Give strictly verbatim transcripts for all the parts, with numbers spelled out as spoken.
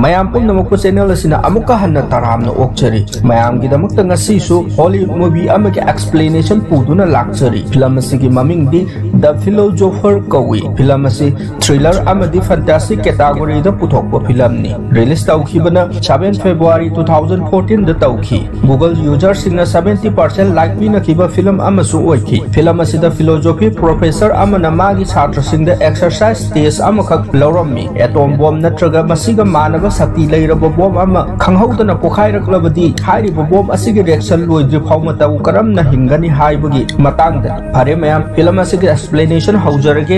ꯃꯌꯥꯝ ꯄꯨꯝꯅꯃꯛꯄꯨ ꯆꯦꯅꯦꯜ ꯑꯁꯤꯅ ꯑꯃꯨꯛꯀ ꯍꯟꯅ ꯇꯔꯥꯝꯅ ꯑꯣꯛꯆꯔꯤ꯫ ꯃꯌꯥꯝꯒꯤꯗꯃꯛꯇ ꯉꯁꯤꯁꯨ ꯍꯣꯂꯤꯋꯨꯗ ꯃꯨꯚꯤ ꯑꯃꯒꯤ ꯑꯦꯛꯁꯄ꯭ꯂꯦꯅꯦꯁꯟ ꯄꯨꯗꯨꯅ ꯂꯥꯛꯆꯔꯤ꯫ ꯐꯤꯂꯝ ꯑꯁꯤꯒꯤ ꯃꯃꯤꯡꯗꯤ ꯗ ꯐꯤꯂꯣꯖꯣꯐꯔ ꯀꯧꯏ꯫ ꯐꯤꯂꯝ ꯑꯁꯤ ꯊ꯭ꯔꯤꯂꯔ ꯑꯃꯗꯤ ꯐꯦꯟꯇꯥꯁꯤ ꯀꯦꯇꯥꯒꯣꯔꯤꯗ ꯄꯨꯊꯣꯛꯄ ꯐꯤꯂꯝꯅꯤ꯫ ꯔꯤꯂꯤꯖ ꯇꯧꯈꯤꯕꯅ seven February two thousand fourteen ꯗ ꯇꯧꯈꯤ꯫ Google ꯌꯨꯖꯔꯁꯤꯡꯅ seventy percent ꯂꯥꯏꯛ ꯄꯤꯅꯈꯤꯕ ꯐꯤꯂꯝ ꯑꯃꯁꯨ ꯑꯣꯏꯈꯤ꯫ ꯐꯤꯂꯝ ꯑꯁꯤꯗ ꯐꯤꯂꯣꯖꯣꯐꯤ ꯄ꯭ꯔꯣꯐꯦꯁꯔ ꯑꯃꯅ ꯃꯥꯒꯤ ꯁꯥꯇ꯭ꯔꯁꯤꯡꯗ ꯑꯦꯛꯁꯔꯁꯥꯏꯁ ꯇꯦꯁ ꯑꯃꯈꯛ ꯂꯧꯔꯝꯃꯤ꯫ ꯑꯦꯇꯣꯝ ꯕꯣꯝ ꯅꯠꯇ꯭ꯔꯒ ꯃꯁꯤꯒ ꯃꯥꯟꯅꯕ ꯁꯛꯇꯤ ꯂꯩꯔꯕ ꯕꯣꯝ ꯑꯃ ꯈꯪꯍꯧꯗꯅ ꯄꯣꯈꯥꯏꯔꯛꯂꯕꯗꯤ ꯍꯥꯏꯔꯤꯕ ꯕꯣꯝ ꯑꯁꯤꯒꯤ ꯔꯤꯌꯦꯛꯁꯟ ꯂꯣꯏꯗ꯭ꯔꯤ ꯐꯥꯎ ꯃꯇꯧ ꯀꯔꯝꯅ ꯍꯤꯡꯒꯅꯤ ꯍꯥꯏꯕꯒꯤ ꯃꯇꯥꯡꯗꯅꯤ꯫ ꯐꯔꯦ ꯃꯌꯥꯝ, ꯐꯤꯂꯝ ꯑꯁꯤꯒꯤ ꯑꯦꯛꯁꯄ꯭ꯂꯦꯅꯦꯁꯟ ꯍꯧꯖꯔꯒꯦ꯫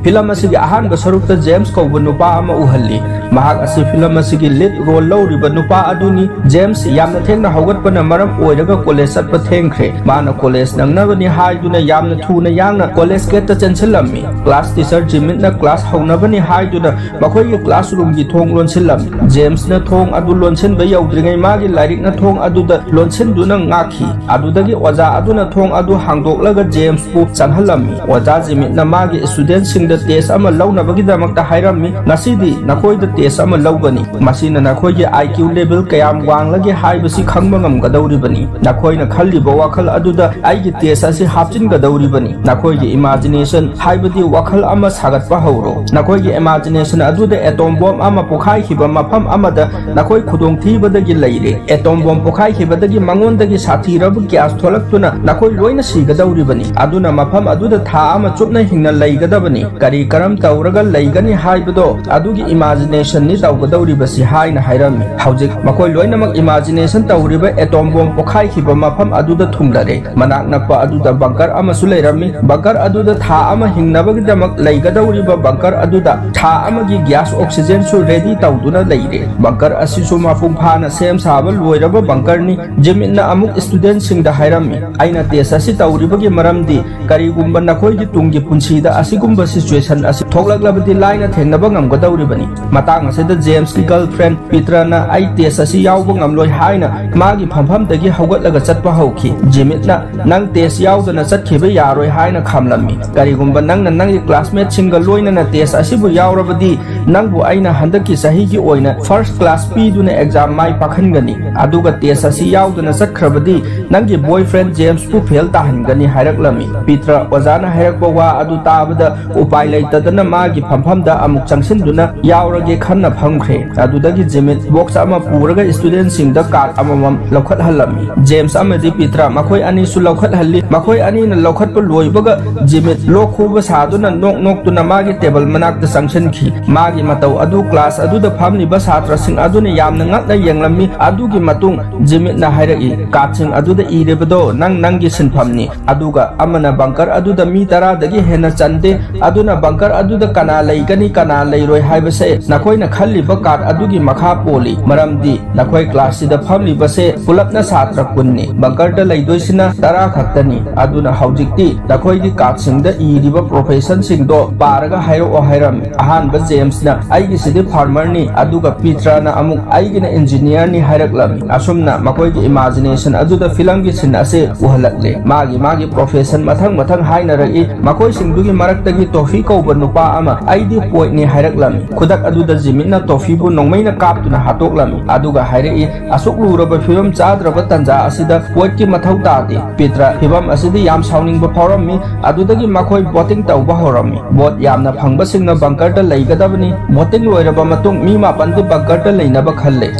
ꯐꯤꯂꯝ ꯑꯁꯤꯒꯤ ꯑꯍꯥꯟꯕ ꯁꯔꯨꯛꯇ ꯖꯦꯝꯁ ꯀꯧꯕ ꯅꯨꯄꯥ ꯑꯃ ꯎꯍꯜꯂꯤ꯫ ꯃꯍꯥꯛ ꯑꯁꯤ ꯐꯤꯂꯝ ꯑꯁꯤꯒꯤ ꯂꯤꯗ ꯔꯣꯜ ꯂꯧꯔꯤꯕ ꯅꯨꯄꯥ ꯑꯗꯨꯅꯤ꯫ ꯖꯦꯝꯁ ꯌꯥꯝꯅ ꯊꯦꯡꯅ ꯍꯧꯒꯠꯄꯅ ꯃꯔꯝ ꯑꯣꯏꯔꯒ ꯀꯣꯂꯦꯖ ꯆꯠꯄ ꯊꯦꯡꯈ꯭ꯔꯦ꯫ ꯃꯥꯅ ꯀꯣꯂꯦꯖ ꯅꯪꯅꯕꯅꯤ ꯍꯥꯏꯗꯨꯅ ꯌꯥꯝꯅ ꯊꯨꯅ ꯌꯥꯡꯅ ꯀꯣꯂꯦꯖ ꯒꯦꯠꯇ ꯆꯦꯟꯁꯤꯜꯂꯝꯃꯤ꯫ ꯀ꯭ꯂꯥꯁ ꯇꯤꯆꯔ ꯖꯤꯃꯤꯠꯅ ꯀ꯭ꯂꯥꯁ ꯍꯧꯅꯕꯅꯤ ꯍꯥꯏꯗꯨꯅ ꯃꯈꯣꯏꯒꯤ ꯀ꯭ꯂꯥꯁꯔꯨꯝꯒꯤ ꯊꯣꯡ ꯂꯣꯟꯁꯤꯜꯂꯝꯃꯤ꯫ ꯖꯦꯝꯁꯅ ꯊꯣꯡ ꯑꯗꯨ ꯂꯣꯟꯁꯤꯟꯕ ꯌꯧꯗ꯭ꯔꯤꯉꯩ ꯃꯥꯒꯤ ꯂꯥꯏꯔꯤꯛꯅ ꯊꯣꯡ ꯑꯗꯨꯗ ꯂꯣꯟꯁꯤꯟꯗꯨꯅ ꯉꯥꯛꯈꯤ꯫ ꯑꯗꯨꯗꯒꯤ ꯑꯣꯖꯥ ꯑꯗꯨꯅ ꯊꯣꯡ ꯑꯗꯨ ꯍꯥꯡꯗꯣꯛꯂꯒ ꯖꯦꯝꯁꯄꯨ ꯆꯪꯍꯜꯂꯝꯃꯤ꯫ ꯑꯣꯖꯥ ꯖꯤꯃꯤꯠꯅ ꯃꯥꯒꯤ ꯁ꯭ꯇꯨꯗꯦꯟꯠꯁꯤꯡꯗ ꯇꯦꯁ ꯑꯃ ꯂꯧꯅꯕꯒꯤꯗꯃꯛꯇ ꯍꯥꯏꯔꯝꯃꯤ, "ꯉꯁꯤꯗꯤ ꯅꯈꯣꯏꯗ ꯇꯦꯁ ꯑꯃ ꯂꯧꯒꯅꯤ꯫ ꯃꯁꯤꯅ ꯅꯈꯣꯏꯒꯤ I Q level ꯀꯌꯥꯝ ꯋꯥꯡꯂꯒꯦ ꯍꯥꯏꯕꯁꯤ ꯈꯪꯕ ꯉꯝꯒꯗꯧꯔꯤꯕꯅꯤ꯫ ꯅꯈꯣꯏꯅ ꯈꯜꯂꯤꯕ ꯋꯥꯈꯜ ꯑꯗꯨꯗ ꯑꯩꯒꯤ ꯇꯦꯁ ꯑꯁꯤ ꯍꯥꯞꯆꯤꯟꯒꯗꯧꯔꯤꯕꯅꯤ꯫ ꯅꯈꯣꯏꯒꯤ ꯏꯃꯥꯖꯤꯅꯦꯁꯟ, ꯍꯥꯏꯕꯗꯤ ꯋꯥꯈꯜ ꯑꯃ ꯁꯥꯒꯠꯄ ꯍꯧꯔꯣ꯫ ꯅꯈꯣꯏꯒꯤ ꯏꯃꯥꯖꯤꯅꯦꯁꯟ ꯑꯗꯨꯗ ꯑꯦꯇꯣꯝ ꯕꯣꯝ ꯑꯃ ꯄꯣꯈꯥꯏꯈꯤꯕ ꯃꯐꯝ ꯑꯃꯗ ꯅꯈꯣꯏ ꯈꯨꯗꯣꯡꯊꯤꯕꯗꯒꯤ ꯂꯩꯔꯦ꯫ ꯑꯦꯇꯣꯝ ꯕꯣꯝ ꯄꯣꯈꯥꯏꯈꯤꯕꯗꯒꯤ ꯃꯉꯣꯟꯗꯒꯤ ꯁꯥꯊꯤꯔꯕ ꯒ꯭ꯌꯥꯁ ꯊꯣꯛꯂꯛꯇꯨꯅ ꯅꯈꯣꯏ ꯂꯣꯏꯅ ꯁꯤꯒꯗꯧꯔꯤꯕꯅꯤ꯫ ꯑꯗꯨꯅ ꯃꯐꯝ ꯑꯗꯨꯗ ꯊꯥ ꯑꯃ ꯆꯨꯞꯅ ꯍꯤꯡꯅ ꯂꯩꯒꯗꯕꯅꯤ꯫ ꯀꯔꯤ ꯀꯔꯝ ꯇꯧꯔꯒ ꯂꯩꯒꯅꯤ ꯍꯥꯏꯕꯗꯣ ꯑꯗꯨꯒꯤ ꯏꯃꯥꯖꯤꯅꯦꯁꯟꯅꯤ ꯇꯧꯒꯗꯧꯔꯤꯕꯁꯤ" ꯍꯥꯏꯅ ꯍꯥꯏꯔꯝꯃꯤ꯫ ꯍꯧꯖꯤꯛ ꯃꯈꯣꯏ ꯂꯣꯏꯅꯃꯛ ꯏꯃꯥꯖꯤꯅꯦꯁꯟ ꯇꯧꯔꯤꯕ ꯑꯦꯇꯣꯝ ꯕꯣꯝ ꯄꯣꯈꯥꯏꯈꯤꯕ ꯃꯐꯝ ꯑꯗꯨꯗ ꯊꯨꯡꯂꯔꯦ꯫ ꯃꯅꯥꯛ ꯅꯛꯄ ꯑꯗꯨꯗ ꯕꯪꯀꯔ ꯑꯃꯁꯨ ꯂꯩꯔꯝꯃꯤ꯫ ꯕꯪꯀꯔ ꯑꯗꯨꯗ ꯊꯥ ꯑꯃ ꯍꯤꯡꯅꯕꯒꯤꯗꯃꯛ ꯂꯩꯒꯗꯧꯔꯤꯕ ꯕꯪꯀꯔ ꯑꯗꯨꯗ ꯊꯥ ꯑꯃꯒꯤ ꯒ꯭ꯌꯥꯁ ꯑꯣꯛꯁꯤꯖꯦꯟꯁꯨ ꯔꯦꯗꯤ ꯇꯧꯗꯨꯅ ꯂꯩꯔꯦ꯫ ꯕꯪꯀꯔ ꯑꯁꯤꯁꯨ ꯃꯄꯨꯡ ꯐꯥꯅ ꯁꯦꯝ ꯁꯥꯕ ꯂꯣꯏꯔꯕ ꯕꯪꯀꯔꯅꯤ꯫ ꯖꯤꯃꯤꯠꯅ ꯑꯃꯨꯛ ꯁ꯭ꯇꯨꯗꯦꯟꯠꯁꯤꯡꯗ ꯍꯥꯏꯔꯝꯃꯤ, "ꯑꯩꯅ ꯇꯦꯁ ꯑꯁꯤ ꯇꯧꯔꯤꯕꯒꯤ ꯃꯔꯝꯗꯤ ꯀꯔꯤꯒꯨꯝꯕ ꯅꯈꯣꯏꯒꯤ ꯇꯨꯡꯒꯤ ꯄꯨꯟꯁꯤꯗ ꯑꯁꯤꯒꯨꯝꯕ ꯁꯤꯆꯨꯋꯦꯁꯟ ꯑꯁꯤ ꯊꯣꯛꯂꯛꯂꯕꯗꯤ ꯂꯥꯏꯅ ꯊꯦꯡꯅꯕ ꯉꯝꯒꯗꯧꯔꯤꯕꯅꯤ"꯫ ꯃꯇꯥꯡ ꯑꯁꯤꯗ ꯖꯦꯝꯁꯀꯤ ꯒꯔꯜꯐ꯭ꯔꯦꯟ ꯄꯤꯇ꯭ꯔꯅ "ꯑꯩ ꯇꯦꯁ ꯑꯁꯤ ꯌꯥꯎꯕ ꯉꯝꯂꯣꯏ" ꯍꯥꯏꯅ ꯃꯥꯒꯤ ꯐꯝꯐꯝꯗꯒꯤ ꯍꯧꯒꯠꯂꯒ ꯆꯠꯄ ꯍꯧꯈꯤ꯫ ꯖꯤꯃꯤꯠꯅ "ꯅꯪ ꯇꯦꯁ ꯌꯥꯎꯗꯅ ꯆꯠꯈꯤꯕ ꯌꯥꯔꯣꯏ" ꯍꯥꯏꯅ ꯈꯥꯝꯂꯝꯃꯤ꯫ "ꯀꯔꯤꯒꯨꯝꯕ ꯅꯪꯅ ꯅꯪꯒꯤ ꯀ꯭ꯂꯥꯁꯃꯦꯠꯁꯤꯡꯒ ꯂꯣꯏꯅꯅ ꯇꯦꯁ ꯑꯁꯤꯕꯨ ꯌꯥꯎꯔꯕꯗꯤ, ꯅꯪꯕꯨ ꯑꯩꯅ ꯍꯟꯗꯛꯀꯤ ꯆꯍꯤꯒꯤ ꯑꯣꯏꯅ ꯐꯥꯔꯁ ꯀ꯭ꯂꯥꯁ ꯄꯤꯗꯨꯅ ꯑꯦꯛꯖꯥꯝ ꯃꯥꯏ ꯄꯥꯛꯍꯟꯒꯅꯤ꯫ ꯑꯗꯨꯒ ꯇꯦꯁ ꯑꯁꯤ ꯌꯥꯎꯗꯅ ꯆꯠꯈ꯭ꯔꯕꯗꯤ, ꯅꯪꯒꯤ ꯕꯣꯏꯐ꯭ꯔꯦꯟ ꯖꯦꯝꯁꯄꯨ ꯐꯦꯜ ꯇꯥꯍꯟꯒꯅꯤ" ꯍꯥꯏꯔꯛꯂꯝꯃꯤ꯫ ꯄꯤꯇ꯭ꯔ ꯑꯣꯖꯥꯅ ꯍꯥꯏꯔꯛꯄ ꯋꯥ ꯑꯗꯨ ꯇꯥꯕꯗ ꯎꯄꯥꯏ ꯂꯩꯇꯗꯅ ꯃꯥꯒꯤ ꯐꯝꯐꯝꯗ ꯑꯃꯨꯛ ꯆꯪꯁꯤꯟꯗꯨꯅ ꯌꯥꯎꯔꯒꯦ ꯈꯟꯅ ꯐꯝꯈ꯭ꯔꯦ꯫ ꯑꯗꯨꯗꯒꯤ ꯖꯤꯃꯤꯠ ꯕꯣꯛꯁ ꯑꯃ ꯄꯨꯔꯒ ꯁ꯭ꯇꯨꯗꯦꯟꯠꯁꯤꯡꯗ ꯀꯥꯔꯗ ꯑꯃꯃꯝ ꯂꯧꯈꯠꯍꯜꯂꯝꯃꯤ꯫ ꯖꯦꯝꯁ ꯑꯃꯗꯤ ꯄꯤꯇ꯭ꯔ ꯃꯈꯣꯏ ꯑꯅꯤꯁꯨ ꯂꯧꯈꯠꯍꯜꯂꯤ꯫ ꯃꯈꯣꯏ ꯑꯅꯤꯅ ꯂꯧꯈꯠꯄ ꯂꯣꯏꯕꯒ ꯖꯤꯃꯤꯠ ꯂꯣꯛ ꯈꯨꯕ ꯁꯥꯗꯨꯅ ꯅꯣꯛ ꯅꯣꯛꯇꯨꯅ ꯃꯥꯒꯤ ꯇꯦꯕꯜ ꯃꯅꯥꯛꯇ ꯆꯪꯁꯤꯟꯈꯤ꯫ ꯃꯥꯒꯤ ꯃꯇꯧ ꯑꯗꯨ ꯀ꯭ꯂꯥꯁ ꯑꯗꯨꯗ ꯐꯝꯂꯤꯕ ꯁꯥꯇ꯭ꯔꯁꯤꯡ ꯑꯗꯨꯅ ꯌꯥꯝꯅ ꯉꯛꯅ ꯌꯦꯡꯂꯝꯃꯤ꯫ ꯑꯗꯨꯒꯤ ꯃꯇꯨꯡ ꯖꯤꯃꯤꯠꯅ ꯍꯥꯏꯔꯛꯏ, "ꯀꯥꯔꯗꯁꯤꯡ ꯑꯗꯨꯗ ꯏꯔꯤꯕꯗꯣ ꯅꯪ ꯅꯪꯒꯤ ꯁꯤꯟꯐꯝꯅꯤ꯫ ꯑꯗꯨꯒ ꯑꯃꯅ ꯕꯪꯀꯔ ꯑꯗꯨꯗ ꯃꯤ ꯇꯔꯥꯗꯒꯤ ꯍꯦꯟꯅ ꯆꯟꯗꯦ꯫ ꯑꯗꯨꯅ ꯕꯪꯀꯔ ꯑꯗꯨꯗ ꯀꯅꯥ ꯂꯩꯒꯅꯤ, ꯀꯅꯥ ꯂꯩꯔꯣꯏ ꯍꯥꯏꯕꯁꯦ ꯅꯈꯣꯏꯅ ꯈꯜꯂꯤꯕ ꯀꯥꯔꯗ ꯑꯗꯨꯒꯤ ꯃꯈꯥ ꯄꯣꯜꯂꯤ꯫ ꯃꯔꯝꯗꯤ ꯅꯈꯣꯏ ꯀ꯭ꯂꯥꯁꯁꯤꯗ ꯐꯝꯂꯤꯕꯁꯦ ꯄꯨꯂꯞꯅ ꯁꯥꯇ꯭ꯔ ꯀꯨꯟꯅꯤ꯫ ꯕꯪꯀꯔꯗ ꯂꯩꯗꯣꯏꯁꯤꯅ ꯇꯔꯥ ꯈꯛꯇꯅꯤ꯫ ꯑꯗꯨꯅ ꯍꯧꯖꯤꯛꯇꯤ ꯅꯈꯣꯏꯒꯤ ꯀꯥꯔꯗꯁꯤꯡꯗ ꯏꯔꯤꯕ ꯄ꯭ꯔꯣꯐꯦꯁꯟꯁꯤꯡꯗꯣ ꯄꯥꯔꯒ ꯍꯥꯏꯔꯛꯑꯣ" ꯍꯥꯏꯔꯝꯃꯤ꯫ ꯑꯍꯥꯟꯕ ꯖꯦꯝꯁꯅ "ꯑꯩꯒꯤꯁꯤꯗꯤ ꯐꯥꯔꯃꯔꯅꯤ", ꯑꯗꯨꯒ ꯄꯤꯇ꯭ꯔꯅ ꯑꯃꯨꯛ "ꯑꯩꯒꯤꯅ ꯏꯟꯖꯤꯅꯤꯌꯔꯅꯤ" ꯍꯥꯏꯔꯛꯂꯝꯃꯤ꯫ ꯑꯁꯨꯝꯅ ꯃꯈꯣꯏꯒꯤ ꯏꯃꯥꯖꯤꯅꯦꯁꯟ ꯑꯗꯨꯗ ꯐꯤꯂꯝꯒꯤ ꯁꯤꯟ ꯑꯁꯦ ꯎꯍꯜꯂꯛꯂꯦ꯫ ꯃꯥꯒꯤ ꯃꯥꯒꯤ ꯄ꯭ꯔꯣꯐꯦꯁꯟ ꯃꯊꯪ ꯃꯊꯪ ꯍꯥꯏꯅꯔꯛꯏ꯫ ꯃꯈꯣꯏꯁꯤꯡꯗꯨꯒꯤ ꯃꯔꯛꯇꯒꯤ ꯇꯣꯐꯤ ꯀꯧꯕ ꯅꯨꯄꯥ ꯑꯃ "ꯑꯩꯗꯤ ꯄꯣꯏꯠꯅꯤ" ꯍꯥꯏꯔꯛꯂꯝꯃꯤ꯫ ꯈꯨꯗꯛ ꯑꯗꯨꯗ ꯖꯤꯃꯤꯠꯅ ꯇꯣꯐꯤꯕꯨ ꯅꯣꯡꯃꯩꯅ ꯀꯥꯞꯇꯨꯅ ꯍꯥꯠꯇꯣꯛꯂꯝꯃꯤ꯫ ꯑꯗꯨꯒ ꯍꯥꯏꯔꯛꯏ, "ꯑꯁꯨꯛ ꯂꯨꯔꯕ ꯐꯤꯕꯝ ꯆꯥꯗ꯭ꯔꯕ ꯇꯟꯖꯥ ꯑꯁꯤꯗ ꯄꯣꯏꯠꯀꯤ ꯃꯊꯧ ꯇꯥꯗꯦ"꯫ ꯄꯤꯇ꯭ꯔ ꯐꯤꯕꯝ ꯑꯁꯤꯗ ꯌꯥꯝ ꯁꯥꯎꯅꯤꯡꯕ ꯐꯥꯎꯔꯝꯃꯤ꯫ ꯑꯗꯨꯗꯒꯤ ꯃꯈꯣꯏ ꯕꯣꯇꯤꯡ ꯇꯧꯕ ꯍꯧꯔꯝꯃꯤ꯫ ꯕꯣꯠ ꯌꯥꯝꯅ ꯐꯪꯕꯁꯤꯡꯅ ꯕꯪꯀꯔꯗ ꯂꯩꯒꯗꯕꯅꯤ꯫ ꯕꯣꯇꯤꯡ ꯂꯣꯏꯔꯕ ꯃꯇꯨꯡ ꯃꯤ ꯃꯥꯄꯟꯗꯤ ꯕꯪꯀꯔꯗ ꯂꯩꯅꯕ ꯈꯜꯂꯦ꯫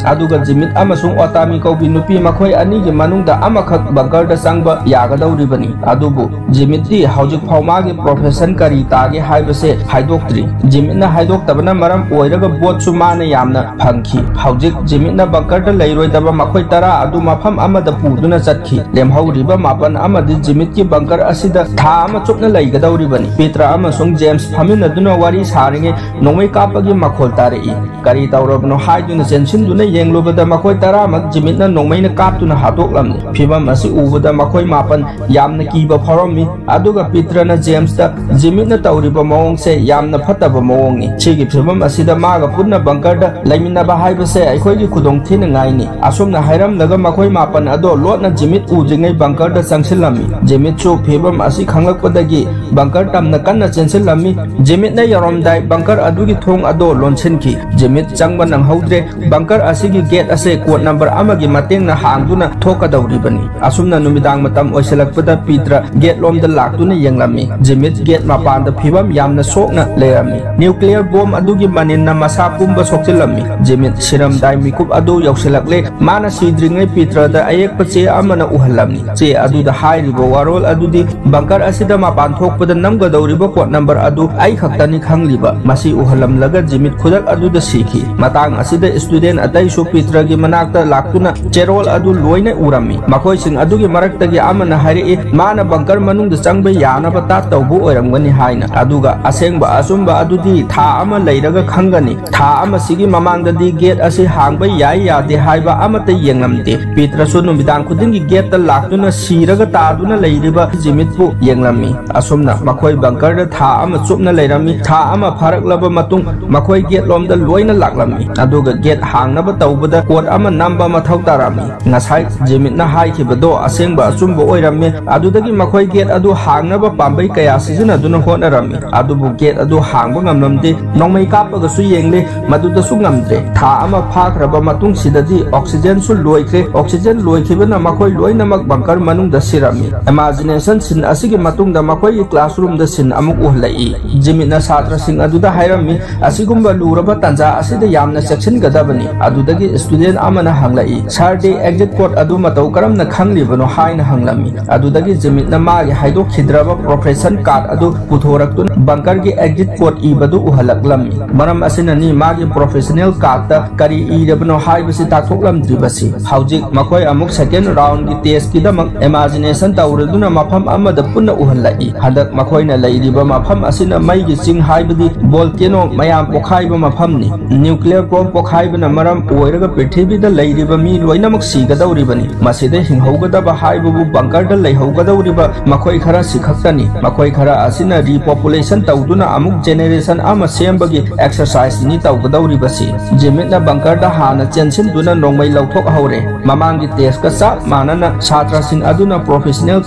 ꯑꯗꯨꯒ ꯖꯤꯃꯤꯠ ꯑꯃꯁꯨꯡ ꯑꯣꯇꯥꯃꯤ ꯀꯧꯕꯤ ꯅꯨꯄꯤ ꯃꯈꯣꯏ ꯑꯅꯤꯒꯤ ꯃꯅꯨꯡꯗ ꯑꯃꯈꯛ ꯕꯪꯀꯔꯗ ꯆꯪꯕ ꯌꯥꯒꯗꯧꯔꯤꯕꯅꯤ꯫ ꯑꯗꯨꯕꯨ ꯖꯤꯃꯤꯠꯇꯤ ꯍꯧꯖꯤꯛ ꯐꯥꯎ ꯃꯥꯒꯤ ꯄ꯭ꯔꯣꯐꯦꯁꯟ ꯀꯔꯤ ꯇꯥꯒꯦ ꯍꯥꯏꯕꯁꯦ ꯍꯥꯏꯗꯣꯛꯇ꯭ꯔꯤ꯫ ꯖꯤꯃꯤꯠꯅ ꯍꯥꯏꯗꯣꯛꯇꯕꯅ ꯃꯔꯝ ꯑꯣꯏꯔꯒ ꯕꯣꯠꯁꯨ ꯃꯥꯅ ꯌꯥꯝꯅ ꯐꯪꯈꯤ꯫ ꯍꯧꯖꯤꯛ ꯖꯤꯃꯤꯠꯅ ꯕꯪꯀꯔꯗ ꯂꯩꯔꯣꯏꯗꯕ ꯃꯈꯣꯏ ꯇꯔꯥ ꯑꯗꯨ ꯃꯐꯝ ꯑꯃꯗ ꯄꯨꯗꯨꯅ ꯆꯠꯈꯤ꯫ ꯂꯦꯝꯍꯧꯔꯤꯕ ꯃꯥꯄꯟ ꯑꯃꯗꯤ ꯖꯤꯃꯤꯠꯀꯤ ꯕꯪꯀꯔ ꯑꯁꯤꯗ ꯊꯥ ꯑꯃ ꯆꯨꯞꯅ ꯂꯩꯒꯗꯧꯔꯤꯕꯅꯤ꯫ ꯄꯤꯇ꯭ꯔ ꯑꯃꯁꯨꯡ ꯖꯦꯝꯁ ꯐꯝꯃꯤꯟꯅꯗꯨꯅ ꯋꯥꯔꯤ ꯁꯥꯔꯤꯉꯩ ꯅꯣꯡꯃꯩ ꯀꯥꯞꯄꯒꯤ ꯃꯈꯣꯜ ꯇꯥꯔꯛꯏ꯫ "ꯀꯔꯤ ꯇꯧꯔꯕꯅꯣ?" ꯍꯥꯏꯗꯨꯅ ꯆꯦꯟꯁꯤꯟꯗꯨꯅ ꯌꯦꯡꯂꯨꯕꯗ ꯃꯈꯣꯏ ꯇꯔꯥꯃꯛ ꯖꯤꯃꯤꯠꯅ ꯅꯣꯡꯃꯩꯅ ꯀꯥꯞꯇꯨꯅ ꯍꯥꯠꯇꯣꯛꯂꯝꯂꯦ꯫ ꯐꯤꯕꯝ ꯑꯁꯤ ꯎꯕꯗ ꯃꯈꯣꯏ ꯃꯥꯄꯟ ꯌꯥꯝꯅ ꯀꯤꯕ ꯐꯥꯎꯔꯝꯃꯤ꯫ ꯑꯗꯨꯒ ꯄꯤꯇ꯭ꯔꯅ ꯖꯦꯝꯁꯇ "ꯖꯤꯃꯤꯠꯅ ꯇꯧꯔꯤꯕ ꯃꯑꯣꯡꯁꯦ ꯌꯥꯝꯅ ꯐꯠꯇꯕ ꯃꯑꯣꯡꯅꯤ꯫ ꯁꯤꯒꯤ ꯐꯤꯕꯝ ꯑꯁꯤꯗ ꯃꯥꯒ ꯄꯨꯟꯅ ꯕꯪꯀꯔꯗ ꯂꯩꯃꯤꯟꯅꯕ ꯍꯥꯏꯕꯁꯦ ꯑꯩꯈꯣꯏꯒꯤ ꯈꯨꯗꯣꯡꯊꯤꯅꯤꯡꯉꯥꯏꯅꯤ꯫ ꯑꯁꯨꯝꯅ ꯍꯥꯏꯔꯝꯂꯒ ꯃꯈꯣꯏ ꯃꯥꯄꯟ ꯑꯗꯣ ꯂꯣꯠꯅ ꯖꯤꯃꯤꯠ ꯎꯗ꯭ꯔꯤꯉꯩ ꯕꯪꯀꯔꯗ ꯆꯪꯁꯤꯜꯂꯝꯃꯤ꯫ ꯖꯤꯃꯤꯠꯁꯨ ꯐꯤꯕꯝ ꯑꯁꯤ ꯈꯪꯂꯛꯄꯗꯒꯤ ꯕꯪꯀꯔ ꯇꯝꯅ ꯀꯟꯅ ꯆꯦꯟꯁꯤꯜꯂꯝꯃꯤ꯫ ꯖꯤꯃꯤꯠꯅ ꯌꯧꯔꯝꯗꯥꯏ ꯕꯪꯀꯔ ꯑꯗꯨꯒꯤ ꯊꯣꯡ ꯑꯗꯣ ꯂꯣꯟꯁꯤꯟꯈꯤ꯫ ꯖꯤꯃꯤꯠ ꯆꯪꯕ ꯅꯪꯍꯧꯗ꯭ꯔꯦ꯫ ꯕꯪꯀꯔ ꯑꯁꯤꯒꯤ ꯒꯦꯠ ꯑꯁꯦ ꯀꯣꯗ ꯅꯝꯕꯔ ꯑꯃꯒꯤ ꯃꯇꯦꯡꯅ ꯍꯥꯡꯗꯨꯅ ꯊꯣꯛꯀꯗꯧꯔꯤꯕꯅꯤ꯫ ꯑꯁꯨꯝꯅ ꯅꯨꯃꯤꯗꯥꯡ ꯃꯇꯝ ꯑꯣꯏꯁꯤꯜꯂꯛꯄꯗ ꯄꯤꯇ꯭ꯔ ꯒꯦꯠ ꯂꯣꯝꯗ ꯂꯥꯛꯇꯨꯅ ꯌꯦꯡꯂꯝꯃꯤ꯫ ꯖꯤꯃꯤꯠ ꯒꯦꯠ ꯃꯄꯥꯟꯗ ꯐꯤꯕꯝ ꯌꯥꯝꯅ ꯁꯣꯛꯅ ꯂꯩꯔꯝꯃꯤ꯫ ꯅ꯭ꯌꯨꯀ꯭ꯂꯤꯌꯔ ꯕꯣꯝ ꯑꯗꯨꯒꯤ ꯃꯅꯤꯟꯅ ꯃꯁꯥ ꯄꯨꯝꯕ ꯁꯣꯛꯆꯤꯜꯂꯝꯃꯤ꯫ ꯖꯤꯃꯤꯠ ꯁꯤꯔꯝꯗꯥꯏ ꯃꯤꯀꯨꯞ ꯑꯗꯨ ꯌꯧꯁꯤꯜꯂꯛꯂꯦ꯫ ꯃꯥꯅ ꯁꯤꯗ꯭ꯔꯤꯉꯩ ꯄꯤꯇ꯭ꯔꯗ ꯑꯌꯦꯛꯄ ꯆꯦ ꯑꯃꯅ ꯎꯍꯜꯂꯝꯃꯤ꯫ ꯆꯦ ꯑꯗꯨꯗ ꯍꯥꯏꯔꯤꯕ ꯋꯥꯔꯣꯜ ꯑꯗꯨꯗꯤ ꯕꯪꯀꯔ ꯑꯁꯤꯗ ꯃꯄꯥꯟ ꯊꯣꯛꯄꯗ ꯅꯝꯒꯗꯧꯔꯤꯕ ꯀꯣꯗ ꯅꯝꯕꯔ ꯑꯗꯨ ꯑꯩ ꯈꯛꯇꯅꯤ ꯈꯪꯂꯤꯕ꯫ ꯃꯁꯤ ꯎꯍꯜꯂꯝꯂꯒ ꯖꯤꯃꯤꯠ ꯈꯨꯗꯛ ꯑꯗꯨꯗ ꯁꯤꯈꯤ꯫ ꯃꯇꯥꯡ ꯑꯁꯤꯗ ꯁ꯭ꯇꯨꯗꯦꯟꯠ ꯑꯇꯩꯁꯨ ꯄꯤꯇ꯭ꯔꯒꯤ ꯃꯅꯥꯛꯇ ꯂꯥꯛꯇꯨꯅ ꯆꯦꯔꯣꯜ ꯑꯗꯨ ꯂꯣꯏꯅ ꯎꯔꯝꯃꯤ꯫ ꯃꯈꯣꯏꯁꯤꯡ ꯑꯗꯨꯒꯤ ꯃꯔꯛꯇꯒꯤ ꯑꯃꯅ ꯍꯥꯏꯔꯛꯏ, ꯃꯥꯅ ꯕꯪꯀꯔ ꯃꯅꯨꯡꯗ ꯆꯪꯕ ꯌꯥꯅꯕ ꯇꯥꯠ ꯇꯧꯕ ꯑꯣꯏꯔꯝꯒꯅꯤ ꯍꯥꯏꯅ꯫ ꯑꯗꯨꯒ ꯑꯁꯦꯡꯕ ꯑꯆꯨꯝꯕ ꯑꯗꯨꯗꯤ ꯊꯥ ꯑꯃ ꯂꯩꯔꯒ ꯈꯪꯒꯅꯤ꯫ ꯊꯥ ꯑꯃꯁꯤꯒꯤ ꯃꯃꯥꯡꯗꯗꯤ ꯒꯦꯠ ꯑꯁꯤ ꯍꯥꯡꯕ ꯌꯥꯏ ꯌꯥꯗꯦ ꯍꯥꯏꯕ ꯑꯃꯠꯇ ꯌꯦꯡꯂꯝꯗꯦ꯫ ꯄꯤꯇ꯭ꯔꯁꯨ ꯅꯨꯃꯤꯗꯥꯡ ꯈꯨꯗꯤꯡꯒꯤ ꯒꯦꯠꯇ ꯂꯥꯛꯇꯨꯅ ꯁꯤꯔꯒ ꯇꯥꯗꯨꯅ ꯂꯩꯔꯤꯕ ꯖꯤꯃꯤꯠꯄꯨ ꯌꯦꯡꯂꯝꯃꯤ꯫ ꯑꯁꯨꯝꯅ ꯃꯈꯣꯏ ꯕꯪꯀꯔꯗ ꯊꯥ ꯑꯃ ꯆꯨꯞꯅ ꯂꯩꯔꯝꯃꯤ꯫ ꯊꯥ ꯑꯃ ꯐꯥꯔꯛꯂꯕ ꯃꯇꯨꯡ ꯃꯈꯣꯏ ꯒꯦꯠ ꯂꯣꯝꯗ ꯂꯣꯏꯅ ꯂꯥꯛꯂꯝꯃꯤ꯫ ꯑꯗꯨꯒ ꯒꯦꯠ ꯍꯥꯡꯅꯕ ꯇꯧꯕꯗ ꯀꯣꯗ ꯑꯃ ꯅꯝꯕ ꯃꯊꯧ ꯇꯥꯔꯝꯃꯤ꯫ ꯉꯁꯥꯏ ꯖꯤꯃꯤꯠꯅ ꯍꯥꯏꯈꯤꯕꯗꯣ ꯑꯁꯦꯡꯕ ꯑꯆꯨꯝꯕ ꯑꯣꯏꯔꯝꯃꯤ꯫ ꯑꯗꯨꯗꯒꯤ ꯃꯈꯣꯏ ꯒꯦꯠ ꯑꯗꯨ ꯍꯥꯡꯅꯕ ꯄꯥꯝꯕꯩ ꯀꯌꯥ ꯁꯤꯖꯤꯟꯅꯗꯨꯅ ꯍꯣꯠꯅꯔꯝꯃꯤ꯫ ꯑꯗꯨꯕꯨ ꯒꯦꯠ ꯑꯗꯨ ꯍꯥꯡꯕ ꯉꯝꯂꯝꯗꯦ꯫ ꯅꯣꯡꯃꯩ ꯀꯥꯞꯄꯒꯁꯨ ꯌꯦꯡꯂꯦ, ꯃꯗꯨꯗꯁꯨ ꯉꯝꯗ꯭ꯔꯦ꯫ ꯊꯥ ꯑꯃ ꯐꯥꯈ꯭ꯔꯕ ꯃꯇꯨꯡꯁꯤꯗꯗꯤ ꯑꯣꯛꯁꯤꯖꯦꯟꯁꯨ ꯂꯣꯏꯈ꯭ꯔꯦ꯫ ꯑꯣꯛꯁꯤꯖꯦꯟ ꯂꯣꯏꯈꯤꯕꯅ ꯃꯈꯣꯏ ꯂꯣꯏꯅꯃꯛ ꯕꯪꯀꯔ ꯃꯅꯨꯡꯗ ꯁꯤꯔꯝꯃꯤ꯫ ꯏꯃꯥꯖꯤꯅꯦꯁꯟ ꯁꯤꯟ ꯑꯁꯤꯒꯤ ꯃꯇꯨꯡꯗ ꯃꯈꯣꯏꯒꯤ ꯀ꯭ꯂꯥꯁꯔꯨꯝꯗ ꯁꯤꯟ ꯑꯃꯨꯛ ꯎꯍꯜꯂꯛꯏ꯫ ꯖꯤꯃꯤꯠꯅ ꯁꯥꯇ꯭ꯔꯁꯤꯡ ꯑꯗꯨꯗ ꯍꯥꯏꯔꯝꯃꯤ, ꯑꯁꯤꯒꯨꯝꯕ ꯂꯨꯔꯕ ꯇꯥꯟꯖꯥ ꯑꯁꯤꯗ ꯌꯥꯝꯅ ꯆꯦꯛꯁꯤꯟꯒꯗꯕꯅꯤ꯫ ꯑꯗꯨꯗꯒꯤ ꯁ꯭ꯇꯨꯗꯦꯟꯠ ꯑꯃꯅ ꯍꯪꯂꯛꯏ, "ꯁꯥꯔꯗꯤ ꯑꯦꯛꯖꯤꯠ ꯀꯣꯗ ꯑꯗꯨ ꯃꯇꯧ ꯀꯔꯝꯅ ꯈꯪꯂꯤꯕꯅꯣ?" ꯍꯥꯏꯅ ꯍꯪꯂꯝꯃꯤ꯫ ꯑꯗꯨꯗꯒꯤ ꯖꯤꯃꯤꯠꯅ ꯃꯥꯒꯤ ꯍꯥꯏꯗꯣꯛꯈꯤꯗ꯭ꯔꯕ ꯄ꯭ꯔꯣꯐꯦꯁꯟ ꯀꯥꯔꯗ ꯑꯗꯨ ꯄꯨꯊꯣꯔꯛꯇꯨꯅ ꯕꯪꯀꯔꯒꯤ ꯑꯦꯛꯖꯤꯠ ꯀꯣꯗ ꯏꯕꯗꯨ ꯎꯍꯜꯂꯛꯂꯝꯃꯤ꯫ ꯃꯔꯝ ꯑꯁꯤꯅꯅꯤ ꯃꯥꯒꯤ ꯄ꯭ꯔꯣꯐꯦꯁꯅꯦꯜ ꯀꯥꯔꯗꯇ ꯀꯔꯤ ꯏꯔꯕꯅꯣ ꯍꯥꯏꯕꯁꯤ ꯇꯥꯛꯊꯣꯛꯂꯝꯗ꯭ꯔꯤꯕꯁꯤ꯫ ꯍꯧꯖꯤꯛ ꯃꯈꯣꯏ ꯑꯃꯨꯛ ꯁꯦꯀꯦꯟ ꯔꯥꯎꯟꯒꯤ ꯇꯦꯁꯀꯤꯗꯃꯛ ꯏꯃꯥꯖꯤꯅꯦꯁꯟ ꯇꯧꯔꯗꯨꯅ ꯃꯐꯝ ꯑꯃꯗ ꯄꯨꯟꯅ ꯎꯍꯜꯂꯛꯏ꯫ ꯍꯟꯗꯛ ꯃꯈꯣꯏꯅ ꯂꯩꯔꯤꯕ ꯃꯐꯝ ꯑꯁꯤꯅ ꯃꯩꯒꯤ ꯆꯤꯡ, ꯍꯥꯏꯕꯗꯤ ꯚꯣꯜꯀꯦꯅꯣ ꯃꯌꯥꯝ ꯄꯣꯈꯥꯏꯕ ꯃꯐꯝꯅꯤ꯫ ꯅ꯭ꯌꯨꯀ꯭ꯂꯤꯌꯔ ꯕꯣꯝ ꯄꯣꯈꯥꯏꯕꯅ ꯃꯔꯝ ꯑꯣꯏꯔꯒ ꯄ꯭ꯔꯤꯊꯤꯕꯤꯗ ꯂꯩꯔꯤꯕ ꯃꯤ ꯂꯣꯏꯅꯃꯛ ꯁꯤꯒꯗꯧꯔꯤꯕꯅꯤ꯫ ꯃꯁꯤꯗ ꯍꯤꯡꯍꯧꯒꯗꯕ ꯍꯥꯏꯕꯕꯨ ꯕꯪꯀꯔꯗ ꯂꯩꯍꯧꯒꯗꯧꯔꯤꯕ ꯃꯈꯣꯏ ꯈꯔ ꯁꯤ ꯈꯛꯇꯅꯤ꯫ ꯃꯈꯣꯏ ꯈꯔ ꯑꯁꯤꯅ ꯔꯤꯄꯣꯄꯨꯂꯦꯁꯟ ꯇꯧꯗꯨꯅ ꯑꯃꯨꯛ ꯖꯦꯅꯦꯔꯦꯁꯟ ꯑꯃ ꯁꯦꯝꯕꯒꯤ ꯑꯦꯛꯁꯔꯁꯥꯏꯖ ꯅꯤ ꯇꯧꯒꯗꯧꯔꯤꯕꯁꯤ꯫ ꯖꯤꯃꯤꯠꯅ ꯕꯪꯀꯔꯗ ꯍꯥꯟꯅ ꯆꯦꯟꯁꯤꯟꯗꯨꯅ ꯅꯣꯡꯃꯩ ꯂꯧꯊꯣꯛꯍꯧꯔꯦ꯫ ꯃꯃꯥꯡꯒꯤ ꯇꯦꯁꯀ ꯆꯞ ꯃꯥꯟꯅꯅ ꯁꯥꯇ꯭ꯔꯁꯤꯡ ꯑꯗꯨꯅ ꯄ꯭ꯔꯣꯐꯦꯁꯅꯦꯜ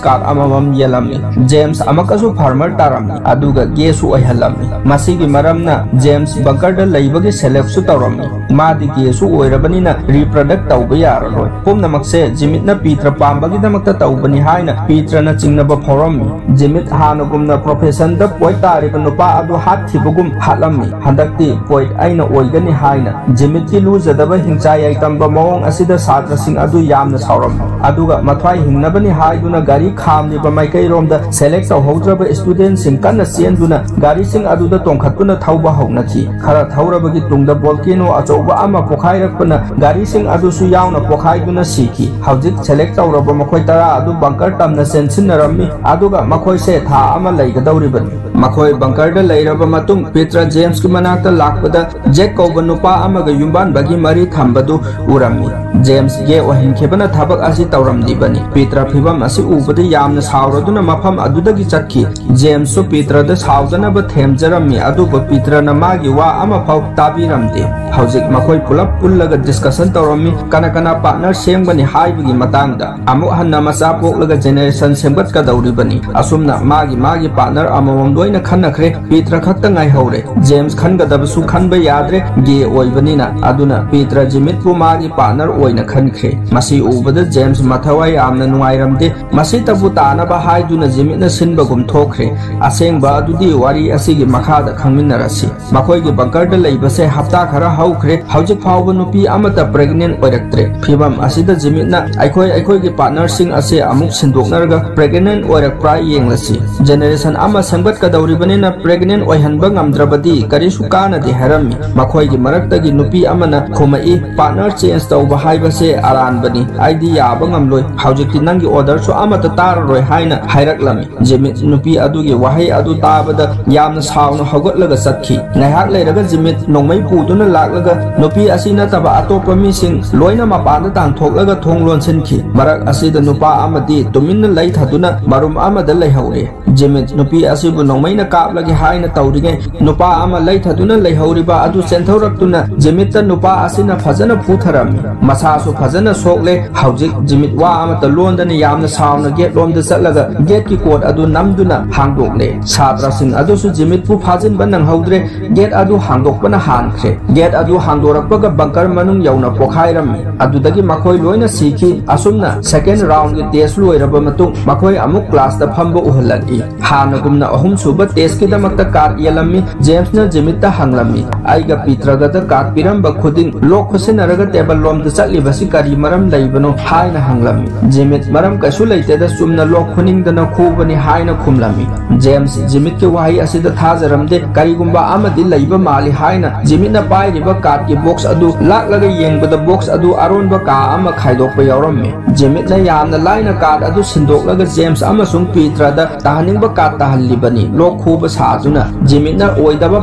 ꯀꯥꯔ ꯑꯃꯃꯝ ꯌꯦꯜꯂꯝꯃꯤ꯫ ꯖꯦꯝꯁ ꯑꯃꯨꯛꯀꯁꯨ ꯐꯥꯔꯃꯔ ꯇꯥꯔꯝꯃꯤ, ꯑꯗꯨꯒ ꯒꯦꯁꯨ ꯑꯣꯏꯍꯜꯂꯝꯃꯤ꯫ ꯃꯁꯤꯒꯤ ꯃꯔꯝꯅ ꯖꯦꯝꯁ ꯕꯪꯀꯔꯗ ꯂꯩꯕꯒꯤ ꯁꯦꯂꯦꯛꯁꯨ ꯇꯧꯔꯝꯃꯤ꯫ ꯃꯥꯗꯤ ꯒꯦꯁꯨ ꯑꯣꯏꯔꯕꯅꯤꯅ ꯔꯤꯄ꯭ꯔꯗꯛ ꯇꯧꯕ ꯌꯥꯔꯔꯣꯏ꯫ ꯄꯨꯝꯅꯃꯛꯁꯦ ꯖꯤꯃꯤꯠꯅ ꯄꯤꯇ꯭ꯔ ꯄꯥꯝꯕꯒꯤꯗꯃꯛꯇ ꯇꯧꯕꯅꯤ ꯍꯥꯏꯅ ꯄꯤꯇ꯭ꯔꯅ ꯆꯤꯡꯅꯕ ꯐꯥꯎꯔꯝꯃꯤ꯫ ꯖꯤꯃꯤꯠ ꯍꯥꯟꯅꯒꯨꯝꯅ ꯄ꯭ꯔꯣꯐꯦꯁꯟꯗ ꯄꯣꯏꯠ ꯇꯥꯔꯤꯕ ꯅꯨꯄꯥ ꯑꯗꯨ ꯍꯥꯠꯈꯤꯕꯒꯨꯝ ꯍꯥꯠꯂꯝꯃꯤ꯫ ꯍꯟꯗꯛꯇꯤ ꯄꯣꯏꯠ ꯑꯩꯅ ꯑꯣꯏꯒꯅꯤ ꯍꯥꯏꯅ ꯖꯤꯃꯤꯠꯀꯤ ꯂꯨꯖꯗꯕ ꯍꯤꯡꯆꯥ ꯌꯥꯏꯇꯝꯕ ꯃꯑꯣꯡ ꯑꯁꯤꯗ ꯁꯥꯇ꯭ꯔꯁꯤꯡ ꯑꯗꯨ ꯌꯥꯝꯅ ꯁꯥꯎꯔꯝꯃꯤ꯫ ꯑꯗꯨꯒ ꯃꯊ꯭ꯋꯥꯏ ꯍꯤꯡꯅꯕꯅꯤ ꯍꯥꯏꯗꯨꯅ ꯒꯥꯔꯤ ꯈꯥꯝꯂꯤꯕ ꯃꯥꯏꯀꯩꯔꯣꯝꯗ ꯁꯦꯂꯦꯛ ꯇꯧꯍꯧꯗ꯭ꯔꯕ ꯁ꯭ꯇꯨꯗꯦꯟꯠꯁꯤꯡ ꯀꯟꯅ ꯆꯦꯟꯗꯨꯅ ꯒꯥꯔꯤꯁꯤꯡ ꯑꯗꯨꯗ ꯇꯣꯡꯈꯠꯇꯨꯅ ꯊꯧꯕ ꯍꯧꯅꯈꯤ꯫ ꯈꯔ ꯊꯧꯔꯕꯒꯤ ꯇꯨꯡꯗ ꯚꯣꯜꯀꯦꯅꯣ ꯑꯆꯧꯕ ꯑꯃ ꯄꯣꯈꯥꯏꯔꯛꯄꯅ ꯒꯥꯔꯤꯁꯤꯡ ꯑꯗꯨꯁꯨ ꯌꯥꯎꯅ ꯄꯣꯈꯥꯏꯗꯨꯅ ꯁꯤꯈꯤ꯫ ꯍꯧꯖꯤꯛ ꯁꯦꯂꯦꯛ ꯇꯧꯔꯕ ꯃꯈꯣꯏ ꯇꯔꯥ ꯑꯗꯨ ꯕꯪꯀꯔ ꯇꯝꯅ ꯆꯦꯟꯁꯤꯟꯅꯔꯝꯃꯤ, ꯑꯗꯨꯒ ꯃꯈꯣꯏꯁꯦ ꯊꯥ ꯑꯃ ꯂꯩꯒꯗꯧꯔꯤꯕꯅꯤ꯫ ꯃꯈꯣꯏ ꯕꯪꯀꯔꯗ ꯂꯩꯔꯕ ꯃꯇꯨꯡ ꯄꯤꯇ꯭ꯔ ꯖꯦꯝꯁꯀꯤ ꯃꯅꯥꯛꯇ ꯂꯥꯛꯄꯗ ꯖꯦꯛ ꯀꯧꯕ ꯅꯨꯄꯥ ꯑꯃꯒ ꯌꯨꯝꯕꯥꯟꯕꯒꯤ ꯃꯔꯤ ꯊꯝꯕꯗꯨ ꯎꯔꯝꯃꯤ꯫ ꯖꯦꯝꯁ ꯒꯦ ꯑꯣꯏꯍꯟꯈꯤꯕꯅ ꯊꯕꯛ ꯑꯁꯤ ꯇꯧꯔꯝꯂꯤꯕꯅꯤ꯫ ꯄꯤꯇ꯭ꯔ ꯐꯤꯚꯝ ꯑꯁꯤ ꯎꯕꯗ ꯌꯥꯝꯅ ꯁꯥꯎꯔꯗꯨꯅ ꯃꯐꯝ ꯑꯗꯨꯗꯒꯤ ꯆꯠꯈꯤ꯫ ꯖꯦꯝꯁꯁꯨ ꯄꯤꯇ꯭ꯔꯗ ꯁꯥꯎꯗꯅꯕ ꯊꯦꯝꯖꯔꯝꯃꯤ, ꯑꯗꯨꯕꯨ ꯄꯤꯇ꯭ꯔꯅ ꯃꯥꯒꯤ ꯋꯥ ꯑꯃꯐꯥꯎ ꯇꯥꯕꯤꯔꯝꯗꯦ꯫ ꯍꯧꯖꯤꯛ ꯃꯈꯣꯏ ꯄꯨꯂꯞ ꯄꯨꯜꯂꯒ ꯗꯤꯁꯀꯁꯟ ꯇꯧꯔꯝꯃꯤ, ꯀꯅꯥ ꯀꯅꯥ ꯄꯥꯔꯠꯅꯔ ꯁꯦꯝꯒꯅꯤ ꯍꯥꯏꯕꯒꯤ ꯃꯇꯥꯡꯗ꯫ ꯑꯃꯨꯛ ꯍꯟꯅ ꯃꯆꯥ ꯄꯣꯛꯂꯒ ꯖꯦꯅꯦꯔꯦꯁꯟ ꯁꯦꯝꯒꯠꯀꯗꯧꯔꯤꯕꯅꯤ꯫ ꯑꯁꯨꯝꯅ ꯃꯥꯒꯤ ꯃꯥꯒꯤ ꯄꯥꯔꯠꯅꯔ ꯑꯃꯃꯝ ꯂꯣꯏꯅ ꯈꯟꯅꯈ꯭ꯔꯦ꯫ ꯄꯤꯇ꯭ꯔ ꯈꯛꯇ ꯉꯥꯏꯍꯧꯔꯦ꯫ ꯖꯦꯝꯁ ꯈꯟꯒꯗꯕꯁꯨ ꯈꯟꯕ ꯌꯥꯗ꯭ꯔꯦ, ꯒꯦ ꯑꯣꯏꯕꯅꯤꯅ꯫ ꯑꯗꯨꯅ ꯄꯤꯇ꯭ꯔ ꯖꯤꯃꯤꯠꯄꯨ ꯃꯥꯒꯤ ꯄꯥꯔꯠꯅꯔ ꯑꯣꯏꯅ ꯈꯟꯈ꯭ꯔꯦ꯫ ꯃꯁꯤ ꯎꯕꯗ ꯖꯦꯝꯁ ꯃꯊꯋꯥꯏ ꯌꯥꯝꯅ ꯅꯨꯡꯉꯥꯏꯔꯝꯗꯦ꯫ ꯃꯁꯤꯇꯕꯨ ꯇꯥꯅꯕ ꯍꯥꯏꯗꯨꯅ ꯖꯤꯃꯤꯠꯅ ꯁꯤꯟꯕꯒꯨꯝ ꯊꯣꯛꯈ꯭ꯔꯦ꯫ ꯑꯁꯦꯡꯕ ꯑꯗꯨꯗꯤ ꯋꯥꯔꯤ ꯑꯁꯤꯒꯤ ꯃꯈꯥꯗ ꯈꯪꯃꯤꯟꯅꯔꯁꯤ꯫ ꯃꯈꯣꯏꯒꯤ ꯕꯪꯀꯔꯗ ꯂꯩꯕꯁꯦ ꯍꯞꯇꯥ ꯈꯔ ꯍꯧꯈ꯭ꯔꯦ꯫ ꯍꯧꯖꯤꯛ ꯐꯥꯎꯕ ꯅꯨꯄꯤ ꯑꯃꯠꯇ ꯄ꯭ꯔꯦꯒꯅꯦꯟꯠ ꯑꯣꯏꯔꯛꯇ꯭ꯔꯦ꯫ ꯐꯤꯚꯝ ꯑꯁꯤꯗ ꯖꯤꯃꯤꯠꯅ ꯑꯩꯈꯣꯏ ꯑꯩꯈꯣꯏꯒꯤ ꯄꯥꯔꯠꯅꯔꯁꯤꯡ ꯑꯁꯦ ꯑꯃꯨꯛ ꯁꯤꯟꯗꯣꯛꯅꯔꯒ ꯄ꯭ꯔꯦꯒꯅꯦꯟꯠ ꯑꯣꯏꯔꯛꯄ꯭ꯔꯥ ꯌꯦꯡꯂꯁꯤ꯫ ꯖꯦꯅꯦꯔꯦꯁꯟ ꯑꯃ ꯁꯦꯝꯒꯠꯀꯗꯧꯔꯤꯕꯅꯤꯅ ꯄ꯭ꯔꯦꯒꯅꯦꯟꯠ ꯑꯣꯏꯍꯟꯕ ꯉꯝꯗ꯭ꯔꯕꯗꯤ ꯀꯔꯤꯁꯨ ꯀꯥꯟꯅꯗꯦ ꯍꯥꯏꯔꯝꯃꯤ꯫ ꯃꯈꯣꯏꯒꯤ ꯃꯔꯛꯇꯒꯤ ꯅꯨꯄꯤ ꯑꯃꯅ ꯈꯨꯝꯃꯛꯏ, "ꯄꯥꯔꯠꯅꯔ ꯆꯦꯟꯖ ꯇꯧꯕ ꯍꯥꯏꯕꯁꯦ ꯑꯔꯥꯟꯕꯅꯤ꯫ ꯑꯩꯗꯤ ꯌꯥꯕ ꯉꯝꯂꯣꯏ꯫ ꯍꯧꯖꯤꯛꯇꯤ ꯅꯪꯒꯤ ꯑꯣꯔꯗꯔꯁꯨ ꯑꯃꯠꯇ ꯇꯥꯔꯔꯣꯏ" ꯍꯥꯏꯅ ꯍꯥꯏꯔꯛꯂꯝꯃꯤ꯫ ꯖꯤꯃꯤꯠ ꯅꯨꯄꯤ ꯑꯗꯨꯒꯤ ꯋꯥꯍꯩ ꯑꯗꯨ ꯇꯥꯕꯗ ꯌꯥꯝꯅ ꯁꯥꯎꯅ ꯍꯧꯒꯠꯂꯒ ꯆꯠꯈꯤ꯫ ꯉꯥꯏꯍꯥꯛ ꯂꯩꯔꯒ ꯖꯤꯃꯤꯠ ꯅꯣꯡꯃꯩ ꯄꯨꯗꯨꯅ ꯂꯥꯛꯂꯒ ꯅꯨꯄꯤ ꯑꯁꯤ ꯅꯠꯇꯕ ꯑꯇꯣꯞꯄ ꯃꯤꯁꯤꯡ ꯂꯣꯏꯅ ꯃꯄꯥꯟꯗ ꯇꯥꯟꯊꯣꯛꯂꯒ ꯊꯣꯡ ꯂꯣꯟꯁꯤꯟꯈꯤ꯫ ꯃꯔꯛ ꯑꯁꯤꯗ ꯅꯨꯄꯥ ꯑꯃꯗꯤ ꯇꯨꯃꯤꯟꯅ ꯂꯩꯊꯗꯨꯅ ꯃꯔꯨꯝ ꯑꯃꯗ ꯂꯩꯍꯧꯔꯦ꯫ ꯖꯤꯃꯤꯠ ꯅꯨꯄꯤ ꯑꯁꯤꯕꯨ ꯅꯣꯡꯃꯩ ꯑꯩꯅ ꯀꯥꯞꯂꯒꯦ ꯍꯥꯏꯅ ꯇꯧꯔꯤꯉꯩ, ꯅꯨꯄꯥ ꯑꯃ ꯂꯩꯊꯗꯨꯅ ꯂꯩꯍꯧꯔꯤꯕ ꯑꯗꯨ ꯆꯦꯟꯊꯧꯔꯛꯇꯨꯅ ꯖꯤꯃꯤꯠꯇ ꯅꯨꯄꯥ ꯑꯁꯤꯅ ꯐꯖꯅ ꯐꯨꯊꯔꯝꯃꯤ꯫ ꯃꯁꯥꯁꯨ ꯐꯖꯅ ꯁꯣꯛꯂꯦ꯫ ꯍꯧꯖꯤꯛ ꯖꯤꯃꯤꯠ ꯋꯥ ꯑꯃꯠꯇ ꯂꯣꯟꯗꯅ ꯌꯥꯝꯅ ꯁꯥꯎꯅ ꯒꯦꯠ ꯂꯣꯝꯗ ꯆꯠꯂꯒ ꯒꯦꯠꯀꯤ ꯀꯣꯠ ꯑꯗꯨ ꯅꯝꯗꯨꯅ ꯍꯥꯡꯗꯣꯛꯂꯦ꯫ ꯁꯥꯇ꯭ꯔꯁꯤꯡ ꯑꯗꯨꯁꯨ ꯖꯤꯃꯤꯠꯄꯨ ꯐꯥꯖꯤꯟꯕ ꯅꯪꯍꯧꯗ꯭ꯔꯦ꯫ ꯒꯦꯠ ꯑꯗꯨ ꯍꯥꯡꯗꯣꯛꯄꯅ ꯍꯥꯟꯈ꯭ꯔꯦ꯫ ꯒꯦꯠ ꯑꯗꯨ ꯍꯥꯡꯗꯣꯔꯛꯄꯒ ꯕꯪꯀꯔ ꯃꯅꯨꯡ ꯌꯧꯅ ꯄꯣꯈꯥꯏꯔꯝꯃꯤ꯫ ꯑꯗꯨꯗꯒꯤ ꯃꯈꯣꯏ ꯂꯣꯏꯅ ꯁꯤꯈꯤ꯫ ꯑꯁꯨꯝꯅ ꯁꯦꯀꯦꯟ ꯔꯥꯎꯟꯒꯤ ꯇꯦꯁ ꯂꯣꯏꯔꯕ ꯃꯇꯨꯡ ꯃꯈꯣꯏ ꯑꯃꯨꯛ ꯀ꯭ꯂꯥꯁꯇ ꯐꯝꯕ ꯎꯍꯜꯂꯛꯏ꯫ ꯍꯥꯟꯅꯒꯨꯝꯅ ꯑꯍꯨꯝꯁꯨꯕ ꯇꯦꯁꯀꯤꯗꯃꯛꯇ ꯀꯥꯔꯗ ꯌꯦꯜꯂꯝꯃꯤ꯫ ꯖꯦꯝꯁꯅ ꯖꯤꯃꯤꯠꯇ ꯍꯪꯂꯝꯃꯤ, "ꯑꯩꯒ ꯄꯤꯇ꯭ꯔꯒꯗ ꯀꯥꯔꯗ ꯄꯤꯔꯝꯕ ꯈꯨꯗꯤꯡ ꯂꯣꯛ ꯈꯨꯠꯁꯤꯟꯅꯔꯒ ꯇꯦꯕꯜ ꯂꯣꯝꯗ ꯆꯠꯂꯤꯕꯁꯤ ꯀꯔꯤ ꯃꯔꯝ ꯂꯩꯕꯅꯣ?" ꯍꯥꯏꯅ ꯍꯪꯂꯝꯃꯤ꯫ ꯖꯤꯃꯤꯠ, "ꯃꯔꯝ ꯀꯩꯁꯨ ꯂꯩꯇꯦꯗ, ꯆꯨꯝꯅ ꯂꯣꯛ ꯈꯨꯅꯤꯡꯗꯅ ꯈꯨꯕꯅꯤ" ꯍꯥꯏꯅ ꯈꯨꯝꯂꯝꯃꯤ꯫ ꯖꯦꯝꯁ ꯖꯤꯃꯤꯠꯀꯤ ꯋꯥꯍꯩ ꯑꯁꯤꯗ ꯊꯥꯖꯔꯝꯗꯦ꯫ ꯀꯔꯤꯒꯨꯝꯕ ꯑꯃꯗꯤ ꯂꯩꯕ ꯃꯥꯜꯂꯤ ꯍꯥꯏꯅ ꯖꯤꯃꯤꯠꯅ ꯄꯥꯏꯔꯤꯕ ꯀꯥꯔꯗꯀꯤ ꯕꯣꯛꯁ ꯑꯗꯨ ꯂꯥꯛꯂꯒ ꯌꯦꯡꯕꯗ ꯕꯣꯛꯁ ꯑꯗꯨ ꯑꯔꯣꯟꯕ ꯀꯥ ꯑꯃ ꯈꯥꯏꯗꯣꯛꯄ ꯌꯥꯎꯔꯝꯃꯤ꯫ ꯖꯤꯃꯤꯠꯅ ꯌꯥꯝꯅ ꯂꯥꯏꯅ ꯀꯥꯔꯗ ꯑꯗꯨ ꯁꯤꯟꯗꯣꯛꯂꯒ ꯖꯦꯝꯁ ꯑꯃꯁꯨꯡ ꯄꯤꯇ꯭ꯔꯗ ꯇꯥꯍꯟꯅꯤꯡꯕ ꯀꯥꯔꯗ ꯇꯥꯍꯜꯂꯤꯕꯅꯤ꯫ ꯂꯣꯛ ꯈꯨꯕ ꯁꯥꯗꯨꯅ ꯖꯤꯃꯤꯠꯅ ꯑꯣꯏꯗꯕ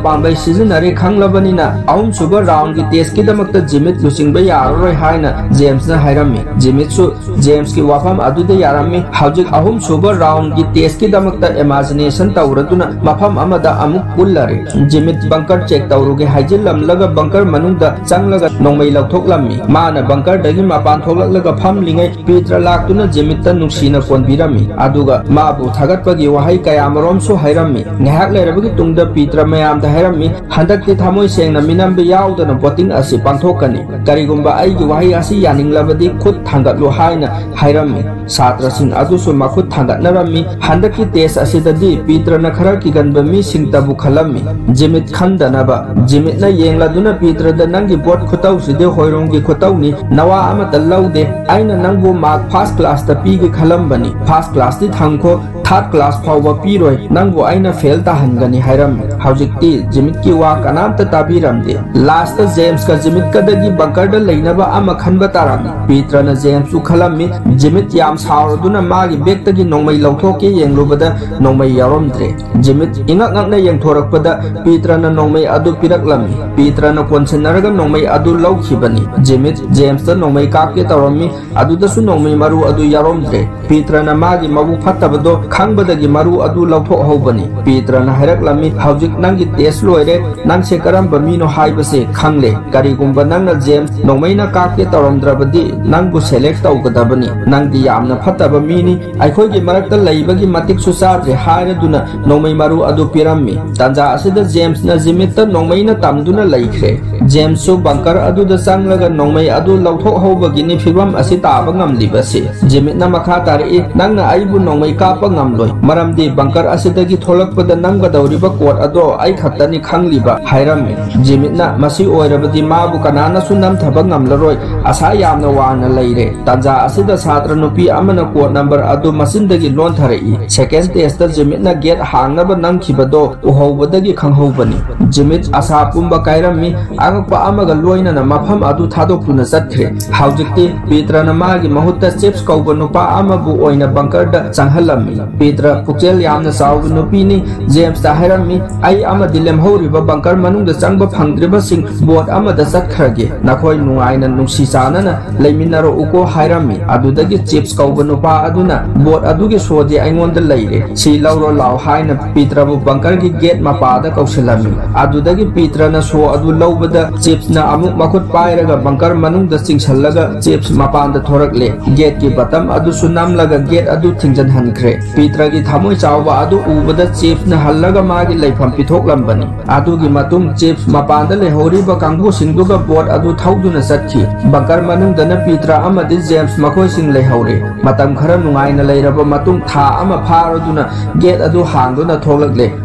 ꯄꯥꯝꯕꯩ ꯁꯤꯖꯤꯟꯅꯔꯦ ꯈꯪꯂꯕꯅꯤꯅ ꯑꯍꯨꯝꯁꯨꯕ ꯔꯥꯎꯟꯒꯤ ꯇꯦꯁꯀꯤꯗꯃꯛꯇ ꯖꯤꯃꯤꯠ ꯂꯨꯆꯤꯡꯕ ꯌꯥꯔꯔꯣꯏ ꯍꯥꯏꯅ ꯖꯦꯝꯁꯅ ꯍꯥꯏꯔꯝꯃꯤ꯫ ꯖꯤꯃꯤꯠꯁꯨ ꯖꯦꯝꯁꯀꯤ ꯋꯥꯐꯝ ꯑꯗꯨꯗ ꯌꯥꯔꯝꯃꯤ꯫ ꯍꯧꯖꯤꯛ ꯑꯍꯨꯝꯁꯨꯕ ꯔꯥꯎꯟꯒꯤ ꯇꯦꯁꯀꯤꯗꯃꯛꯇ ꯏꯃꯥꯖꯤꯅꯦꯁꯟ ꯇꯧꯔꯗꯨꯅ ꯃꯐꯝ ꯑꯃꯗ ꯑꯃꯨꯛ ꯄꯨꯜꯂꯔꯦ꯫ ꯖꯤꯃꯤꯠ ꯕꯪꯀꯔ ꯆꯦꯛ ꯇꯧꯔꯨꯒꯦ ꯍꯥꯏꯖꯤꯜꯂꯝꯂꯒ ꯕꯪꯀꯔ ꯃꯅꯨꯡꯗ ꯆꯪꯂꯒ ꯅꯣꯡꯃꯩ ꯂꯧꯊꯣꯛꯂꯝꯃꯤ꯫ ꯃꯥꯅ ꯕꯪꯀꯔꯗꯒꯤ ꯃꯄꯥꯟ ꯊꯣꯛꯂꯛꯂꯒ ꯐꯝꯂꯤꯉꯩ ꯄꯤꯇ꯭ꯔ ꯂꯥꯛꯇꯨꯅ ꯖꯤꯃꯤꯠꯇ ꯅꯨꯡꯁꯤꯅ ꯀꯣꯟꯕꯤꯔꯝꯃꯤ, ꯑꯗꯨꯒ ꯃꯥꯕꯨ ꯊꯥꯒꯠꯄꯒꯤ ꯋꯥꯍꯩ ꯀꯌꯥꯃꯔꯣꯝꯁꯨ ꯍꯥꯏꯔꯝꯃꯤ꯫ ꯉꯥꯏꯍꯥꯛ ꯂꯩꯔꯕꯒꯤ ꯇꯨꯡꯗ ꯄꯤꯇ꯭ꯔ ꯃꯌꯥꯝꯗ ꯍꯥꯏꯔꯝꯃꯤ, "ꯍꯟꯗꯛꯇꯤ ꯊꯃꯣꯏ ꯁꯦꯡꯅ ꯃꯤꯅꯝꯕ ꯌꯥꯎꯗꯅ ꯚꯣꯇꯤꯡ ꯑꯁꯤ ꯄꯥꯡꯊꯣꯛꯀꯅꯤ꯫ ꯀꯔꯤꯒꯨꯝꯕ ꯑꯩꯒꯤ ꯋꯥꯍꯩ ꯑꯁꯤ ꯌꯥꯅꯤꯡꯂꯕꯗꯤ ꯈꯨꯠ ꯊꯥꯡꯒꯠꯂꯨ" ꯍꯥꯏꯅ ꯍꯥꯏꯔꯝꯃꯤ꯫ ꯁꯥꯇ꯭ꯔꯁꯤꯡ ꯑꯗꯨꯁꯨ ꯃꯈꯨꯠ ꯊꯥꯡꯒꯠꯅꯔꯝꯃꯤ꯫ ꯍꯟꯗꯛꯀꯤ ꯇꯦꯁ ꯑꯁꯤꯗꯗꯤ ꯄꯤꯇ꯭ꯔꯅ ꯈꯔ ꯀꯤꯒꯟꯕ ꯃꯤꯁꯤꯡꯇꯕꯨ ꯈꯜꯂꯝꯃꯤ꯫ ꯖꯤꯃꯤꯠ ꯈꯟꯗꯅꯕ꯫ ꯖꯤꯃꯤꯠꯅ ꯌꯦꯡꯂꯗꯨꯅ ꯄꯤꯇ꯭ꯔꯗ, "ꯅꯪꯒꯤ ꯚꯣꯠ ꯈꯨꯇꯧꯁꯤꯗꯤ ꯍꯣꯏꯔꯣꯡꯒꯤ ꯈꯨꯇꯧꯅꯤ, ꯅꯋꯥ ꯑꯃꯠꯇ ꯂꯧꯗꯦ꯫ ꯑꯩꯅ ꯅꯪꯕꯨ ꯃꯥꯔꯛ ꯐꯥꯔꯁ ꯀ꯭ꯂꯥꯁꯇ ꯄꯤꯒꯦ ꯈꯜꯂꯝꯕꯅꯤ꯫ ꯐꯥꯔꯁ ꯀ꯭ꯂꯥꯁꯇꯤ ꯊꯝꯈꯣ, ꯊꯥꯔꯠ ꯀ꯭ꯂꯥꯁ ꯐꯥꯎꯕ ꯄꯤꯔꯣꯏ꯫ ꯅꯪꯕꯨ ꯑꯩꯅ ꯐꯦꯜ ꯇꯥꯍꯟꯒꯅꯤ" ꯍꯥꯏꯔꯝꯃꯤ꯫ ꯍꯧꯖꯤꯛꯇꯤ ꯖꯤꯃꯤꯠꯀꯤ ꯋꯥ ꯀꯅꯥꯝꯇ ꯇꯥꯕꯤꯔꯝꯗꯦ꯫ ꯂꯥꯁꯇ ꯖꯦꯝꯁꯀ ꯖꯤꯃꯤꯠꯀꯗꯒꯤ ꯕꯪꯀꯔꯗ ꯂꯩꯅꯕ ꯑꯃ ꯈꯟꯕ ꯇꯥꯔꯝꯃꯤ꯫ ꯄꯤꯇ꯭ꯔꯅ ꯖꯦꯝꯁꯄꯨ ꯈꯜꯂꯝꯃꯤ꯫ ꯖꯤꯃꯤꯠ ꯌꯥꯝ ꯁꯥꯎꯔꯗꯨꯅ ꯃꯥꯒꯤ ꯕꯦꯛꯇꯒꯤ ꯅꯣꯡꯃꯩ ꯂꯧꯊꯣꯛꯀꯦ ꯌꯦꯡꯂꯨꯕꯗ ꯅꯣꯡꯃꯩ ꯌꯥꯎꯔꯝꯗ꯭ꯔꯦ꯫ ꯖꯤꯃꯤꯠ ꯏꯉꯛ ꯉꯛꯅ ꯌꯦꯡꯊꯣꯔꯛꯄꯗ ꯄꯤꯇ꯭ꯔꯅ ꯅꯣꯡꯃꯩ ꯑꯗꯨ ꯄꯤꯔꯛꯂꯝꯃꯤ꯫ ꯄꯤꯇ꯭ꯔꯅ ꯀꯣꯟꯁꯤꯟꯅꯔꯒ ꯅꯣꯡꯃꯩ ꯑꯗꯨ ꯂꯧꯈꯤꯕꯅꯤ꯫ ꯖꯤꯃꯤꯠ ꯖꯦꯝꯁꯇ ꯅꯣꯡꯃꯩ ꯀꯥꯞꯀꯦ ꯇꯧꯔꯝꯃꯤ꯫ ꯑꯗꯨꯗꯁꯨ ꯅꯣꯡꯃꯩ ꯃꯔꯨ ꯑꯗꯨ ꯌꯥꯎꯔꯝꯗ꯭ꯔꯦ꯫ ꯄꯤꯇ꯭ꯔꯅ ꯃꯥꯒꯤ ꯃꯕꯨꯛ ꯐꯠꯇꯕꯗꯣ ꯈꯪꯕꯗꯒꯤ ꯃꯔꯨ ꯑꯗꯨ ꯂꯧꯊꯣꯛꯍꯧꯕꯅꯤ꯫ ꯄꯤꯇ꯭ꯔꯅ ꯍꯥꯏꯔꯛꯂꯝꯃꯤ, "ꯍꯧꯖꯤꯛ ꯅꯪꯒꯤ ꯇꯦꯁ ꯂꯣꯏꯔꯦ, ꯅꯪꯁꯦ ꯀꯔꯝꯕ ꯃꯤꯅꯣ ꯍꯥꯏꯕꯁꯦ ꯈꯪꯂꯦ꯫ ꯀꯔꯤꯒꯨꯝꯕ ꯅꯪꯅ ꯖꯦꯝꯁ ꯅꯣꯡꯃꯩꯅ ꯀꯥꯞꯀꯦ ꯇꯧꯔꯝꯗ꯭ꯔꯕꯗꯤ ꯅꯪꯕꯨ ꯁꯦꯂꯦꯛ ꯇꯧꯒꯗꯕꯅꯤ꯫ ꯅꯪꯗꯤ ꯌꯥꯝꯅ ꯐꯠꯇꯕ ꯃꯤꯅꯤ, ꯑꯩꯈꯣꯏꯒꯤ ꯃꯔꯛꯇ ꯂꯩꯕꯒꯤ ꯃꯇꯤꯛꯁꯨ ꯆꯥꯗ꯭ꯔꯦ" ꯍꯥꯏꯔꯗꯨꯅ ꯅꯣꯡꯃꯩ ꯃꯔꯨ ꯑꯗꯨ ꯄꯤꯔꯝꯃꯤ꯫ ꯇꯥꯟꯖꯥ ꯑꯁꯤꯗ ꯖꯦꯝꯁꯅ ꯖꯤꯃꯤꯠꯇ ꯅꯣꯡꯃꯩꯅ ꯇꯝꯗꯨꯅ ꯂꯩꯈ꯭ꯔꯦ꯫ ꯖꯦꯝꯁꯁꯨ ꯕꯪꯀꯔ ꯑꯗꯨꯗ ꯆꯪꯂꯒ ꯅꯣꯡꯃꯩ ꯑꯗꯨ ꯂꯧꯊꯣꯛꯍꯧꯕꯒꯤꯅꯤ ꯐꯤꯕꯝ ꯑꯁꯤ ꯇꯥꯕ ꯉꯝꯂꯤꯕꯁꯤ꯫ ꯖꯤꯃꯤꯠꯅ ꯃꯈꯥ ꯇꯥꯔꯛꯏ, "ꯅꯪꯅ ꯑꯩꯕꯨ ꯅꯣꯡꯃꯩ ꯀꯥꯞꯄ ꯉꯝꯂꯣꯏ, ꯃꯔꯝꯗꯤ ꯕꯪꯀꯔ ꯑꯁꯤꯗꯒꯤ ꯊꯣꯛꯂꯛꯄꯗ ꯅꯝꯒꯗꯧꯔꯤꯕ ꯀꯣꯗ ꯑꯗꯣ ꯑꯩ ꯈꯛꯇꯅꯤ ꯈꯪꯂꯤꯕ" ꯍꯥꯏꯔꯝꯃꯤ꯫ ꯖꯤꯃꯤꯠꯅ, "ꯃꯁꯤ ꯑꯣꯏꯔꯕꯗꯤ ꯃꯥꯕꯨ ꯀꯅꯥꯅꯁꯨ ꯅꯝꯊꯕ ꯉꯝꯂꯔꯣꯏ, ꯑꯁꯥ ꯌꯥꯝꯅ ꯋꯥꯡꯅ ꯂꯩꯔꯦ"꯫ ꯇꯥꯟꯖꯥ ꯑꯁꯤꯗ ꯁꯥꯇ꯭ꯔ ꯅꯨꯄꯤ ꯑꯃꯅ ꯀꯣꯗ ꯅꯝꯕꯔ ꯑꯗꯨ ꯃꯆꯤꯟꯗꯒꯤ ꯂꯣꯟꯊꯔꯛꯏ꯫ ꯁꯦꯀꯦꯟ ꯇꯦꯁꯇ ꯖꯤꯃꯤꯠꯅ ꯒꯦꯠ ꯍꯥꯡꯅꯕ ꯅꯝꯈꯤꯕꯗꯣ ꯎꯍꯧꯕꯗꯒꯤ ꯈꯪꯍꯧꯕꯅꯤ꯫ ꯖꯤꯃꯤꯠ ꯑꯁꯥ ꯄꯨꯝꯕ ꯀꯥꯏꯔꯝꯃꯤ, ꯑꯉꯛꯄ ꯑꯃꯒ ꯂꯣꯏꯅꯅ ꯃꯐꯝ ꯑꯗꯨ ꯊꯥꯗꯣꯛꯇꯨꯅ ꯆꯠꯈ꯭ꯔꯦ꯫ ꯍꯧꯖꯤꯛꯇꯤ ꯄꯤꯇ꯭ꯔꯅ ꯃꯥꯒꯤ ꯃꯍꯨꯠꯇ ꯆꯤꯞꯁ ꯀꯧꯕ ꯅꯨꯄꯥ ꯑꯃꯕꯨ ꯑꯣꯏꯅ ꯕꯪꯀꯔꯗ ꯆꯪꯍꯜꯂꯝꯃꯤ꯫ ꯄꯤꯇ꯭ꯔ ꯄꯨꯛꯆꯦꯜ ꯌꯥꯝꯅ ꯆꯥꯎꯕ ꯅꯨꯄꯤꯅꯤ꯫ ꯖꯦꯝꯁꯇ ꯍꯥꯏꯔꯝꯃꯤ, "ꯑꯩ ꯑꯃꯗꯤ ꯂꯦꯝꯍꯧꯔꯤꯕ ꯕꯪꯀꯔ ꯃꯅꯨꯡꯗ ꯆꯪꯕ ꯐꯪꯗ꯭ꯔꯤꯕꯁꯤꯡ ꯕꯣꯠ ꯑꯃꯗ ꯆꯠꯈ꯭ꯔꯒꯦ꯫ ꯅꯈꯣꯏ ꯅꯨꯡꯉꯥꯏꯅ ꯅꯨꯡꯁꯤ ꯆꯥꯟꯅꯅ ꯂꯩꯃꯤꯟꯅꯔꯛꯎꯀꯣ" ꯍꯥꯏꯔꯝꯃꯤ꯫ ꯑꯗꯨꯗꯒꯤ ꯆꯤꯞꯁ ꯀꯧꯕ ꯅꯨꯄꯥ ꯑꯗꯨꯅ, "ꯕꯣꯠ ꯑꯗꯨꯒꯤ ꯁꯣꯗꯤ ꯑꯩꯉꯣꯟꯗ ꯂꯩꯔꯦ, ꯁꯤ ꯂꯧꯔꯣ ꯂꯥꯎ" ꯍꯥꯏꯅ ꯄꯤꯇ꯭ꯔꯕꯨ ꯕꯪꯀꯔꯒꯤ ꯒꯦꯠ ꯃꯄꯥꯗ ꯀꯧꯁꯤꯜꯂꯝꯃꯤ꯫ ꯑꯗꯨꯗꯒꯤ ꯄꯤꯇ꯭ꯔꯅ ꯁꯣ ꯑꯗꯨ ꯂꯧꯕꯗ ꯆꯤꯞꯁꯅ ꯑꯃꯨꯛ ꯃꯈꯨꯠ ꯄꯥꯏꯔꯒ ꯕꯪꯀꯔ ꯃꯅꯨꯡꯗ ꯆꯤꯡꯁꯤꯜꯂꯒ ꯆꯤꯞꯁ ꯃꯄꯥꯟꯗ ꯊꯣꯔꯛꯂꯦ꯫ ꯒꯦꯠꯀꯤ ꯕꯇꯝ ꯑꯗꯨꯁꯨ ꯅꯝꯂꯒ ꯒꯦꯠ ꯑꯗꯨ ꯊꯤꯡꯖꯤꯟꯍꯟꯈ꯭ꯔꯦ꯫ ꯄꯤꯇ꯭ꯔꯒꯤ ꯊꯃꯣꯏ ꯆꯥꯎꯕ ꯑꯗꯨ ꯎꯕꯗ ꯆꯤꯞꯁꯅ ꯍꯜꯂꯒ ꯃꯥꯒꯤ ꯂꯩꯐꯝ ꯄꯤꯊꯣꯛꯂꯝꯕꯅꯤ꯫ ꯑꯗꯨꯒꯤ ꯃꯇꯨꯡ ꯆꯤꯞꯁ ꯃꯄꯥꯟꯗ ꯂꯩꯍꯧꯔꯤꯕ ꯀꯥꯡꯕꯨꯁꯤꯡꯗꯨꯒ ꯕꯣꯠ ꯑꯗꯨ ꯊꯧꯗꯨꯅ ꯆꯠꯈꯤ꯫ ꯕꯪꯀꯔ ꯃꯅꯨꯡꯗꯅ ꯄꯤꯇ꯭ꯔ ꯑꯃꯗꯤ ꯖꯦꯝꯁ ꯃꯈꯣꯏꯁꯤꯡ ꯂꯩꯍꯧꯔꯦ꯫ ꯃꯇꯝ ꯈꯔ ꯅꯨꯡꯉꯥꯏꯅ ꯂꯩꯔꯕ ꯃꯇꯨꯡ ꯊꯥ ꯑꯃ ꯐꯥꯔꯗꯨꯅ ꯒꯦꯠ ꯑꯗꯨ ꯍꯥꯡꯗꯨꯅ ꯊꯣꯛꯂꯛꯂꯦ꯫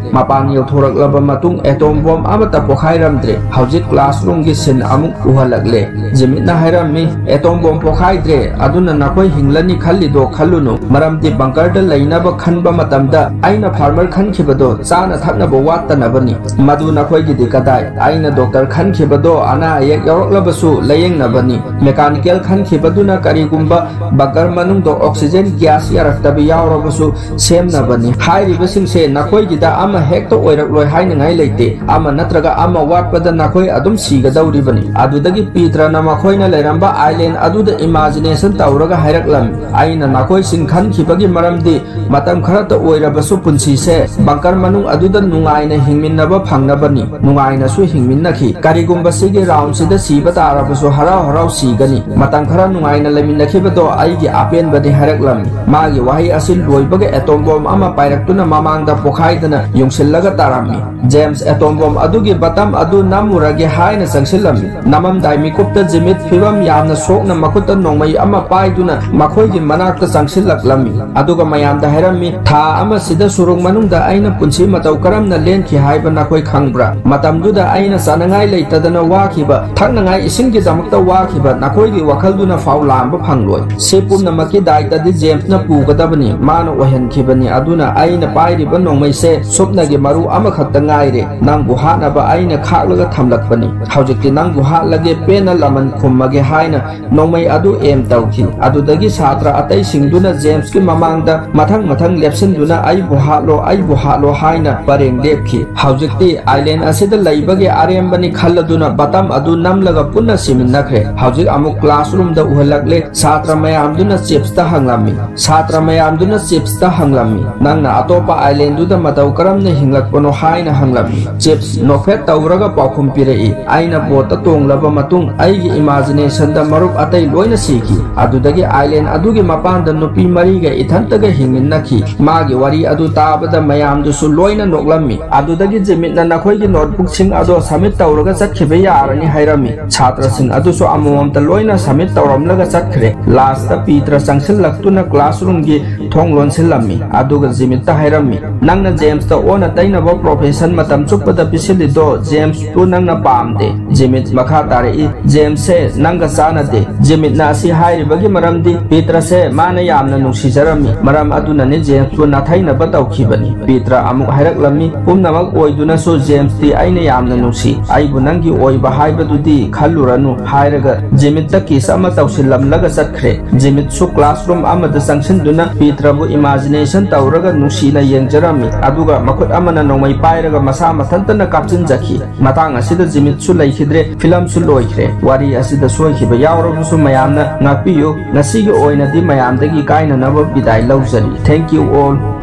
ꯃꯄꯥꯟ ꯌꯧꯊꯣꯔꯛꯂꯕ ꯃꯇꯨꯡ ꯑꯦꯇꯣꯝ ꯕꯣꯝ ꯑꯃꯠꯇ ꯄꯣꯈꯥꯏꯔꯝꯗ꯭ꯔꯦ꯫ ꯍꯧꯖꯤꯛ ꯀ꯭ꯂꯥꯁꯔꯨꯝꯒꯤ ꯁꯤꯟ ꯑꯃꯨꯛ ꯎꯍꯜꯂꯛꯂꯦ꯫ ꯖꯤꯃꯤꯠꯅ ꯍꯥꯏꯔꯝꯃꯤ, "ꯑꯦꯇꯣꯝ ꯕꯣꯝ ꯄꯣꯈꯥꯏꯗ꯭ꯔꯦ, ꯑꯗꯨꯅ ꯅꯈꯣꯏ ꯍꯤꯡꯂꯅꯤ ꯈꯜꯂꯤꯗꯣ ꯈꯜꯂꯨꯅꯨ, ꯃꯔꯝꯗꯤ ꯕꯪꯀꯔꯗ ꯂꯩꯅꯕ ꯈꯟꯕ ꯃꯇꯝꯗ ꯑꯩꯅ ꯐꯥꯔꯃꯔ ꯈꯟꯈꯤꯕꯗꯣ ꯆꯥꯅ ꯊꯛꯅꯕ ꯋꯥꯠꯇꯅꯕꯅꯤ꯫ ꯃꯗꯨ ꯅꯈꯣꯏꯒꯤꯗꯤ ꯀꯗꯥꯏ? ꯑꯩꯅ ꯗꯣꯛꯇꯔ ꯈꯟꯈꯤꯕꯗꯣ ꯑꯅꯥ ꯑꯌꯦꯛ ꯌꯥꯎꯔꯛꯂꯕꯁꯨ ꯂꯥꯌꯦꯡꯅꯕꯅꯤ, ꯃꯦꯀꯥꯅꯤꯀꯦꯜ ꯈꯟꯈꯤꯕꯗꯨꯅ ꯀꯔꯤꯒꯨꯝꯕ ꯕꯪꯀꯔ ꯃꯅꯨꯡꯗ ꯑꯣꯛꯁꯤꯖꯦꯟ ꯒ꯭ꯌꯥꯁ ꯌꯥꯔꯛꯇꯕ ꯌꯥꯎꯔꯕꯁꯨ ꯁꯦꯝꯅꯕꯅꯤ꯫ ꯍꯥꯏꯔꯤꯕꯁꯤꯡꯁꯦ ꯅꯈꯣꯏꯒꯤꯗ ꯑꯃ ꯍꯦꯛꯇ ꯑꯣꯏꯔꯛꯂꯣꯏ ꯍꯥꯏꯅꯤꯡꯉꯥꯏ ꯂꯩꯇꯦ꯫ ꯑꯃ ꯅꯠꯇ꯭ꯔꯒ ꯑꯃ ꯋꯥꯠꯄꯗ ꯅꯈꯣꯏ ꯑꯗꯨꯝ ꯁꯤꯒꯗꯧꯔꯤꯕꯅꯤ꯫ ꯑꯗꯨꯗꯒꯤ ꯄꯤꯇ꯭ꯔꯅ ꯃꯈꯣꯏꯅ ꯂꯩꯔꯝꯕ ꯑꯥꯏꯂꯦꯟ ꯑꯗꯨꯗ ꯏꯃꯥꯖꯤꯅꯦꯁꯟ ꯇꯧꯔꯒ ꯍꯥꯏꯔꯛꯂꯝꯃꯤ, "ꯑꯩꯅ ꯅꯈꯣꯏꯁꯤꯡ ꯈꯟꯈꯤꯕꯒꯤ ꯃꯔꯝꯗꯤ ꯃꯇꯝ ꯈꯔꯇ ꯑꯣꯏꯔꯕꯁꯨ ꯄꯨꯟꯁꯤꯁꯦ ꯕꯪꯀꯔ ꯃꯅꯨꯡ ꯑꯗꯨꯗ ꯅꯨꯡꯉꯥꯏꯅ ꯍꯤꯡꯃꯤꯟꯅꯕ ꯐꯪꯅꯕꯅꯤ꯫" ꯅꯨꯡꯉꯥꯏꯅꯁꯨ ꯍꯤꯡꯃꯤꯟꯅꯈꯤ꯫ ꯀꯔꯤꯒꯨꯝꯕ ꯁꯤꯒꯤ ꯔꯥꯎꯟꯁꯤꯗ ꯁꯤꯕ ꯇꯥꯔꯕꯁꯨ ꯍꯔꯥꯎ ꯍꯔꯥꯎ ꯁꯤꯒꯅꯤ꯫ ꯃꯇꯝ ꯈꯔ ꯅꯨꯡꯉꯥꯏꯅ ꯂꯩꯃꯤꯟꯅꯈꯤꯕꯗꯣ ꯑꯩꯒꯤ ꯑꯄꯦꯟꯕꯅꯤ ꯍꯥꯏꯔꯛꯂꯝꯃꯤ꯫ ꯃꯥꯒꯤ ꯋꯥꯍꯩ ꯑꯁꯤ ꯂꯣꯏꯕꯒ ꯑꯦꯇꯣꯝ ꯕꯣꯝ ꯑꯃ ꯄꯥꯏꯔꯛꯇꯨꯅ ꯃꯃꯥꯡꯗ ꯄꯣꯈꯥꯏꯗꯅ ꯌꯨꯡꯁꯤꯜꯂꯒ ꯇꯥꯔꯝꯃꯤ꯫ ꯖꯦꯝꯁ ꯑꯦꯇꯣꯝ ꯕꯣꯝ ꯑꯗꯨꯒꯤ ꯕꯇꯝ ꯑꯗꯨ ꯅꯝꯃꯨꯔꯒꯦ ꯍꯥꯏꯅ ꯆꯪꯁꯤꯜꯂꯝꯃꯤ꯫ ꯅꯝꯃꯝꯗꯥꯏ ꯃꯤꯀꯨꯞꯇ ꯖꯤꯃꯤꯠ ꯐꯤꯕꯝ ꯌꯥꯝꯅ ꯁꯣꯛꯅ ꯃꯈꯨꯠꯇ ꯅꯣꯡꯃꯩ ꯑꯃ ꯄꯥꯏꯗꯨꯅ ꯃꯈꯣꯏꯒꯤ ꯃꯅꯥꯛꯇ ꯆꯪꯁꯤꯜꯂꯛꯂꯝꯃꯤ꯫ ꯑꯗꯨꯒ ꯃꯌꯥꯝꯗ ꯍꯥꯏꯔꯝꯃꯤ, "ꯊꯥ ꯑꯃꯁꯤꯗ ꯁꯨꯔꯨꯡ ꯃꯅꯨꯡꯗ ꯑꯩꯅ ꯄꯨꯟꯁꯤ ꯃꯇꯧ ꯀꯔꯝꯅ ꯂꯦꯟꯈꯤ ꯍꯥꯏꯕ ꯅꯈꯣꯏ ꯈꯪꯕ꯭ꯔꯥ? ꯃꯇꯝꯗꯨꯗ ꯑꯩꯅ ꯆꯥꯅꯉꯥꯏ ꯂꯩꯇꯗꯅ ꯋꯥꯈꯤꯕ, ꯊꯛꯅꯉꯥꯏ ꯏꯁꯤꯡꯒꯤꯗꯃꯛꯇ ꯋꯥꯈꯤꯕ ꯅꯈꯣꯏꯒꯤ ꯋꯥꯈꯜꯗꯨꯅ ꯐꯥꯎ ꯂꯥꯝꯕ ꯐꯪꯂꯣꯏ꯫ ꯁꯤ ꯄꯨꯝꯅꯃꯛꯀꯤ ꯗꯥꯏꯇꯗꯤ ꯖꯦꯝꯁꯅ ꯄꯨꯒꯗꯕꯅꯤ꯫ ꯃꯥꯅ ꯑꯣꯏꯍꯟꯈꯤꯕꯅꯤ꯫ ꯑꯗꯨꯅ ꯑꯩꯅ ꯄꯥꯏꯔꯤꯕ ꯅꯣꯡꯃꯩꯁꯦ ꯁꯨꯞꯅꯒꯤ ꯃꯔꯨ ꯑꯃꯈꯛꯇ ꯉꯥꯏꯔꯦ꯫ ꯅꯪꯕꯨ ꯍꯥꯠꯅꯕ ꯑꯩꯅ ꯈꯥꯛꯂꯒ ꯊꯝꯂꯛꯄꯅꯤ꯫ ꯍꯧꯖꯤꯛꯇꯤ ꯅꯪꯕꯨ ꯍꯥꯠꯂꯒꯦ, ꯄꯦꯟꯅ ꯂꯃꯟ ꯈꯨꯝꯃꯒꯦ" ꯍꯥꯏꯅ ꯅꯣꯡꯃꯩ ꯑꯗꯨ ꯑꯦꯝ ꯇꯧꯈꯤ꯫ ꯑꯗꯨꯗꯒꯤ ꯁꯥꯇ꯭ꯔ ꯑꯇꯩꯁꯤꯡꯗꯨꯅ ꯖꯦꯝꯁꯀꯤ ꯃꯃꯥꯡꯗ ꯃꯊꯪ ꯃꯊꯪ ꯂꯦꯞꯁꯤꯟꯗꯨꯅ "ꯑꯩꯕꯨ ꯍꯥꯠꯂꯣ, ꯑꯩꯕꯨ ꯍꯥꯠꯂꯣ" ꯍꯥꯏꯅ ꯄꯔꯦꯡ ꯂꯦꯞꯈꯤ꯫ ꯍꯧꯖꯤꯛꯇꯤ ꯑꯥꯏꯂꯦꯟ ꯑꯁꯤꯗ ꯂꯩꯕꯒꯤ ꯑꯔꯦꯝꯕꯅꯤ ꯈꯜꯂꯗꯨꯅ ꯕꯇꯝ ꯑꯗꯨ ꯅꯝꯂꯒ ꯄꯨꯟꯅ ꯁꯤꯃꯤꯟꯅꯈ꯭ꯔꯦ꯫ ꯍꯧꯖꯤꯛ ꯑꯃꯨꯛ ꯀ꯭ꯂꯥꯁꯔꯨꯝꯗ ꯎꯍꯜꯂꯛꯂꯦ꯫ ꯁꯥꯇ꯭ꯔ ꯃꯌꯥꯝꯗꯨꯅ ꯆꯤꯞꯁꯇ ꯍꯪꯂꯝꯃꯤ꯫ ꯁꯥꯇ꯭ꯔ ꯃꯌꯥꯝꯗꯨꯅ ꯆꯤꯞꯁꯇ ꯍꯪꯂꯝꯃꯤ, "ꯅꯪꯅ ꯑꯇꯣꯞꯄ ꯑꯥꯏꯂꯦꯟꯗꯨꯗ ꯃꯇꯧ ꯀꯔꯝꯅ ꯍꯤꯡꯂꯛꯄꯅꯣ?" ꯍꯥꯏꯅ ꯍꯪꯂꯝꯃꯤ꯫ ꯆꯤꯞꯁ ꯅꯣꯛꯐꯦꯠ ꯇꯧꯔꯒ ꯄꯥꯎꯈꯨꯝ ꯄꯤꯔꯛꯏ, "ꯑꯩꯅ ꯕꯣꯠꯇ ꯇꯣꯡꯂꯕ ꯃꯇꯨꯡ ꯑꯩꯒꯤ ꯏꯃꯥꯖꯤꯅꯦꯁꯟꯗ ꯃꯔꯨꯞ ꯑꯇꯩ ꯂꯣꯏꯅ ꯁꯤꯈꯤ꯫ ꯑꯗꯨꯗꯒꯤ ꯑꯥꯏꯂꯦꯟ ꯑꯗꯨꯒꯤ ꯃꯄꯥꯟꯗ ꯅꯨꯄꯤ ꯃꯔꯤꯒ ꯏꯊꯟꯇꯒ ꯍꯤꯡꯃꯤꯟꯅꯈꯤ꯫" ꯃꯥꯒꯤ ꯋꯥꯔꯤ ꯑꯗꯨ ꯇꯥꯕꯗ ꯃꯌꯥꯝꯗꯨꯁꯨ ꯂꯣꯏꯅ ꯅꯣꯛꯂꯝꯃꯤ꯫ ꯑꯗꯨꯗꯒꯤ ꯖꯤꯃꯤꯠꯅ ꯅꯈꯣꯏꯒꯤ ꯅꯣꯠꯕꯨꯛꯁꯤꯡ ꯑꯗꯣ ꯁꯕꯃꯤꯠ ꯇꯧꯔꯒ ꯆꯠꯈꯤꯕ ꯌꯥꯔꯅꯤ ꯍꯥꯏꯔꯝꯃꯤ꯫ ꯁꯥꯇ꯭ꯔꯁꯤꯡ ꯑꯗꯨꯁꯨ ꯑꯃꯃꯝꯇ ꯂꯣꯏꯅ ꯁꯕꯃꯤꯠ ꯇꯧꯔꯝꯂꯒ ꯆꯠꯈ꯭ꯔꯦ꯫ ꯂꯥꯁꯇ ꯄꯤꯇ꯭ꯔ ꯆꯪꯁꯤꯜꯂꯛꯇꯨꯅ ꯀ꯭ꯂꯥꯁꯔꯨꯝꯒꯤ ꯊꯣꯡ ꯂꯣꯟꯁꯤꯜꯂꯝꯃꯤ꯫ ꯑꯗꯨꯒ ꯖꯤꯃꯤꯠꯇ ꯍꯥꯏꯔꯝꯃꯤ, "ꯅꯪꯅ ꯖꯦꯝꯁꯇ ꯑꯣꯟꯅ ꯇꯩꯅꯕ ꯄ꯭ꯔꯣꯐꯦꯁꯟ ꯃꯇꯝ ꯆꯨꯞꯄꯗ ꯄꯤꯁꯤꯜꯂꯤꯗꯣ ꯖꯦꯝꯁꯄꯨ ꯅꯪꯅ ꯄꯥꯝꯗꯦ꯫" ꯖꯤꯃꯤꯠ ꯃꯈꯥ ꯇꯥꯔꯛꯏ, "ꯖꯦꯝꯁꯁꯦ ꯅꯪꯒ ꯆꯥꯟꯅꯗꯦ꯫" ꯖꯤꯃꯤꯠꯅ ꯑꯁꯤ ꯍꯥꯏꯔꯤꯕꯒꯤ ꯃꯔꯝꯗꯤ ꯄꯤꯇ꯭ꯔꯁꯦ ꯃꯥꯅ ꯌꯥꯝꯅ ꯅꯨꯡꯁꯤꯖꯔꯝꯃꯤ꯫ ꯃꯔꯝ ꯑꯗꯨꯅꯅꯤ ꯖꯦꯝꯁꯄꯨ ꯅꯥꯊꯩꯅꯕ ꯇꯧꯈꯤꯕꯅꯤ꯫ ꯄꯤꯇ꯭ꯔ ꯑꯃꯨꯛ ꯍꯥꯏꯔꯛꯂꯝꯃꯤ, "ꯄꯨꯝꯅꯃꯛ ꯑꯣꯏꯗꯨꯅꯁꯨ ꯖꯦꯝꯁꯇꯤ ꯑꯩꯅ ꯌꯥꯝꯅ ꯅꯨꯡꯁꯤ꯫ ꯑꯩꯕꯨ ꯅꯪꯒꯤ ꯑꯣꯏꯕ ꯍꯥꯏꯕꯗꯨꯗꯤ ꯈꯜꯂꯨꯔꯅꯨ" ꯍꯥꯏꯔꯒ ꯖꯤꯃꯤꯠꯇ ꯀꯤꯁ ꯑꯃ ꯇꯧꯁꯤꯜꯂꯝꯂꯒ ꯆꯠꯈ꯭ꯔꯦ꯫ ꯖꯤꯃꯤꯠꯁꯨ ꯀ꯭ꯂꯥꯁꯔꯨꯝ ꯑꯃꯗ ꯆꯪꯁꯤꯟꯗꯨꯅ ꯄꯤꯇ꯭ꯔꯕꯨ ꯏꯃꯥꯖꯤꯅꯦꯁꯟ ꯇꯧꯔꯒ ꯅꯨꯡꯁꯤꯅ ꯌꯦꯡꯖꯔꯝꯃꯤ꯫ ꯑꯗꯨꯒ ꯃꯈꯣꯏ ꯑꯃꯅ ꯅꯣꯡꯃꯩ ꯄꯥꯏꯔꯒ ꯃꯁꯥ ꯃꯊꯟꯇꯅ ꯀꯥꯞꯁꯤꯟꯖꯈꯤ꯫ ꯃꯇꯥꯡ ꯑꯁꯤꯗ ꯖꯤꯃꯤꯠꯁꯨ ꯂꯩꯈꯤꯗ꯭ꯔꯦ꯫ ꯐꯤꯂꯝꯁꯨ ꯂꯣꯏꯈ꯭ꯔꯦ꯫ ꯋꯥꯔꯤ ꯑꯁꯤꯗ ꯁꯣꯏꯈꯤꯕ ꯌꯥꯎꯔꯕꯁꯨ ꯃꯌꯥꯝꯅ ꯉꯥꯛꯄꯤꯌꯨ꯫ ꯉꯁꯤꯒꯤ ꯑꯣꯏꯅꯗꯤ ꯃꯌꯥꯝꯗꯒꯤ ꯀꯥꯏꯅꯅꯕ ꯕꯤꯗꯥꯏ ꯂꯧꯖꯔꯤ꯫ Thank you all꯫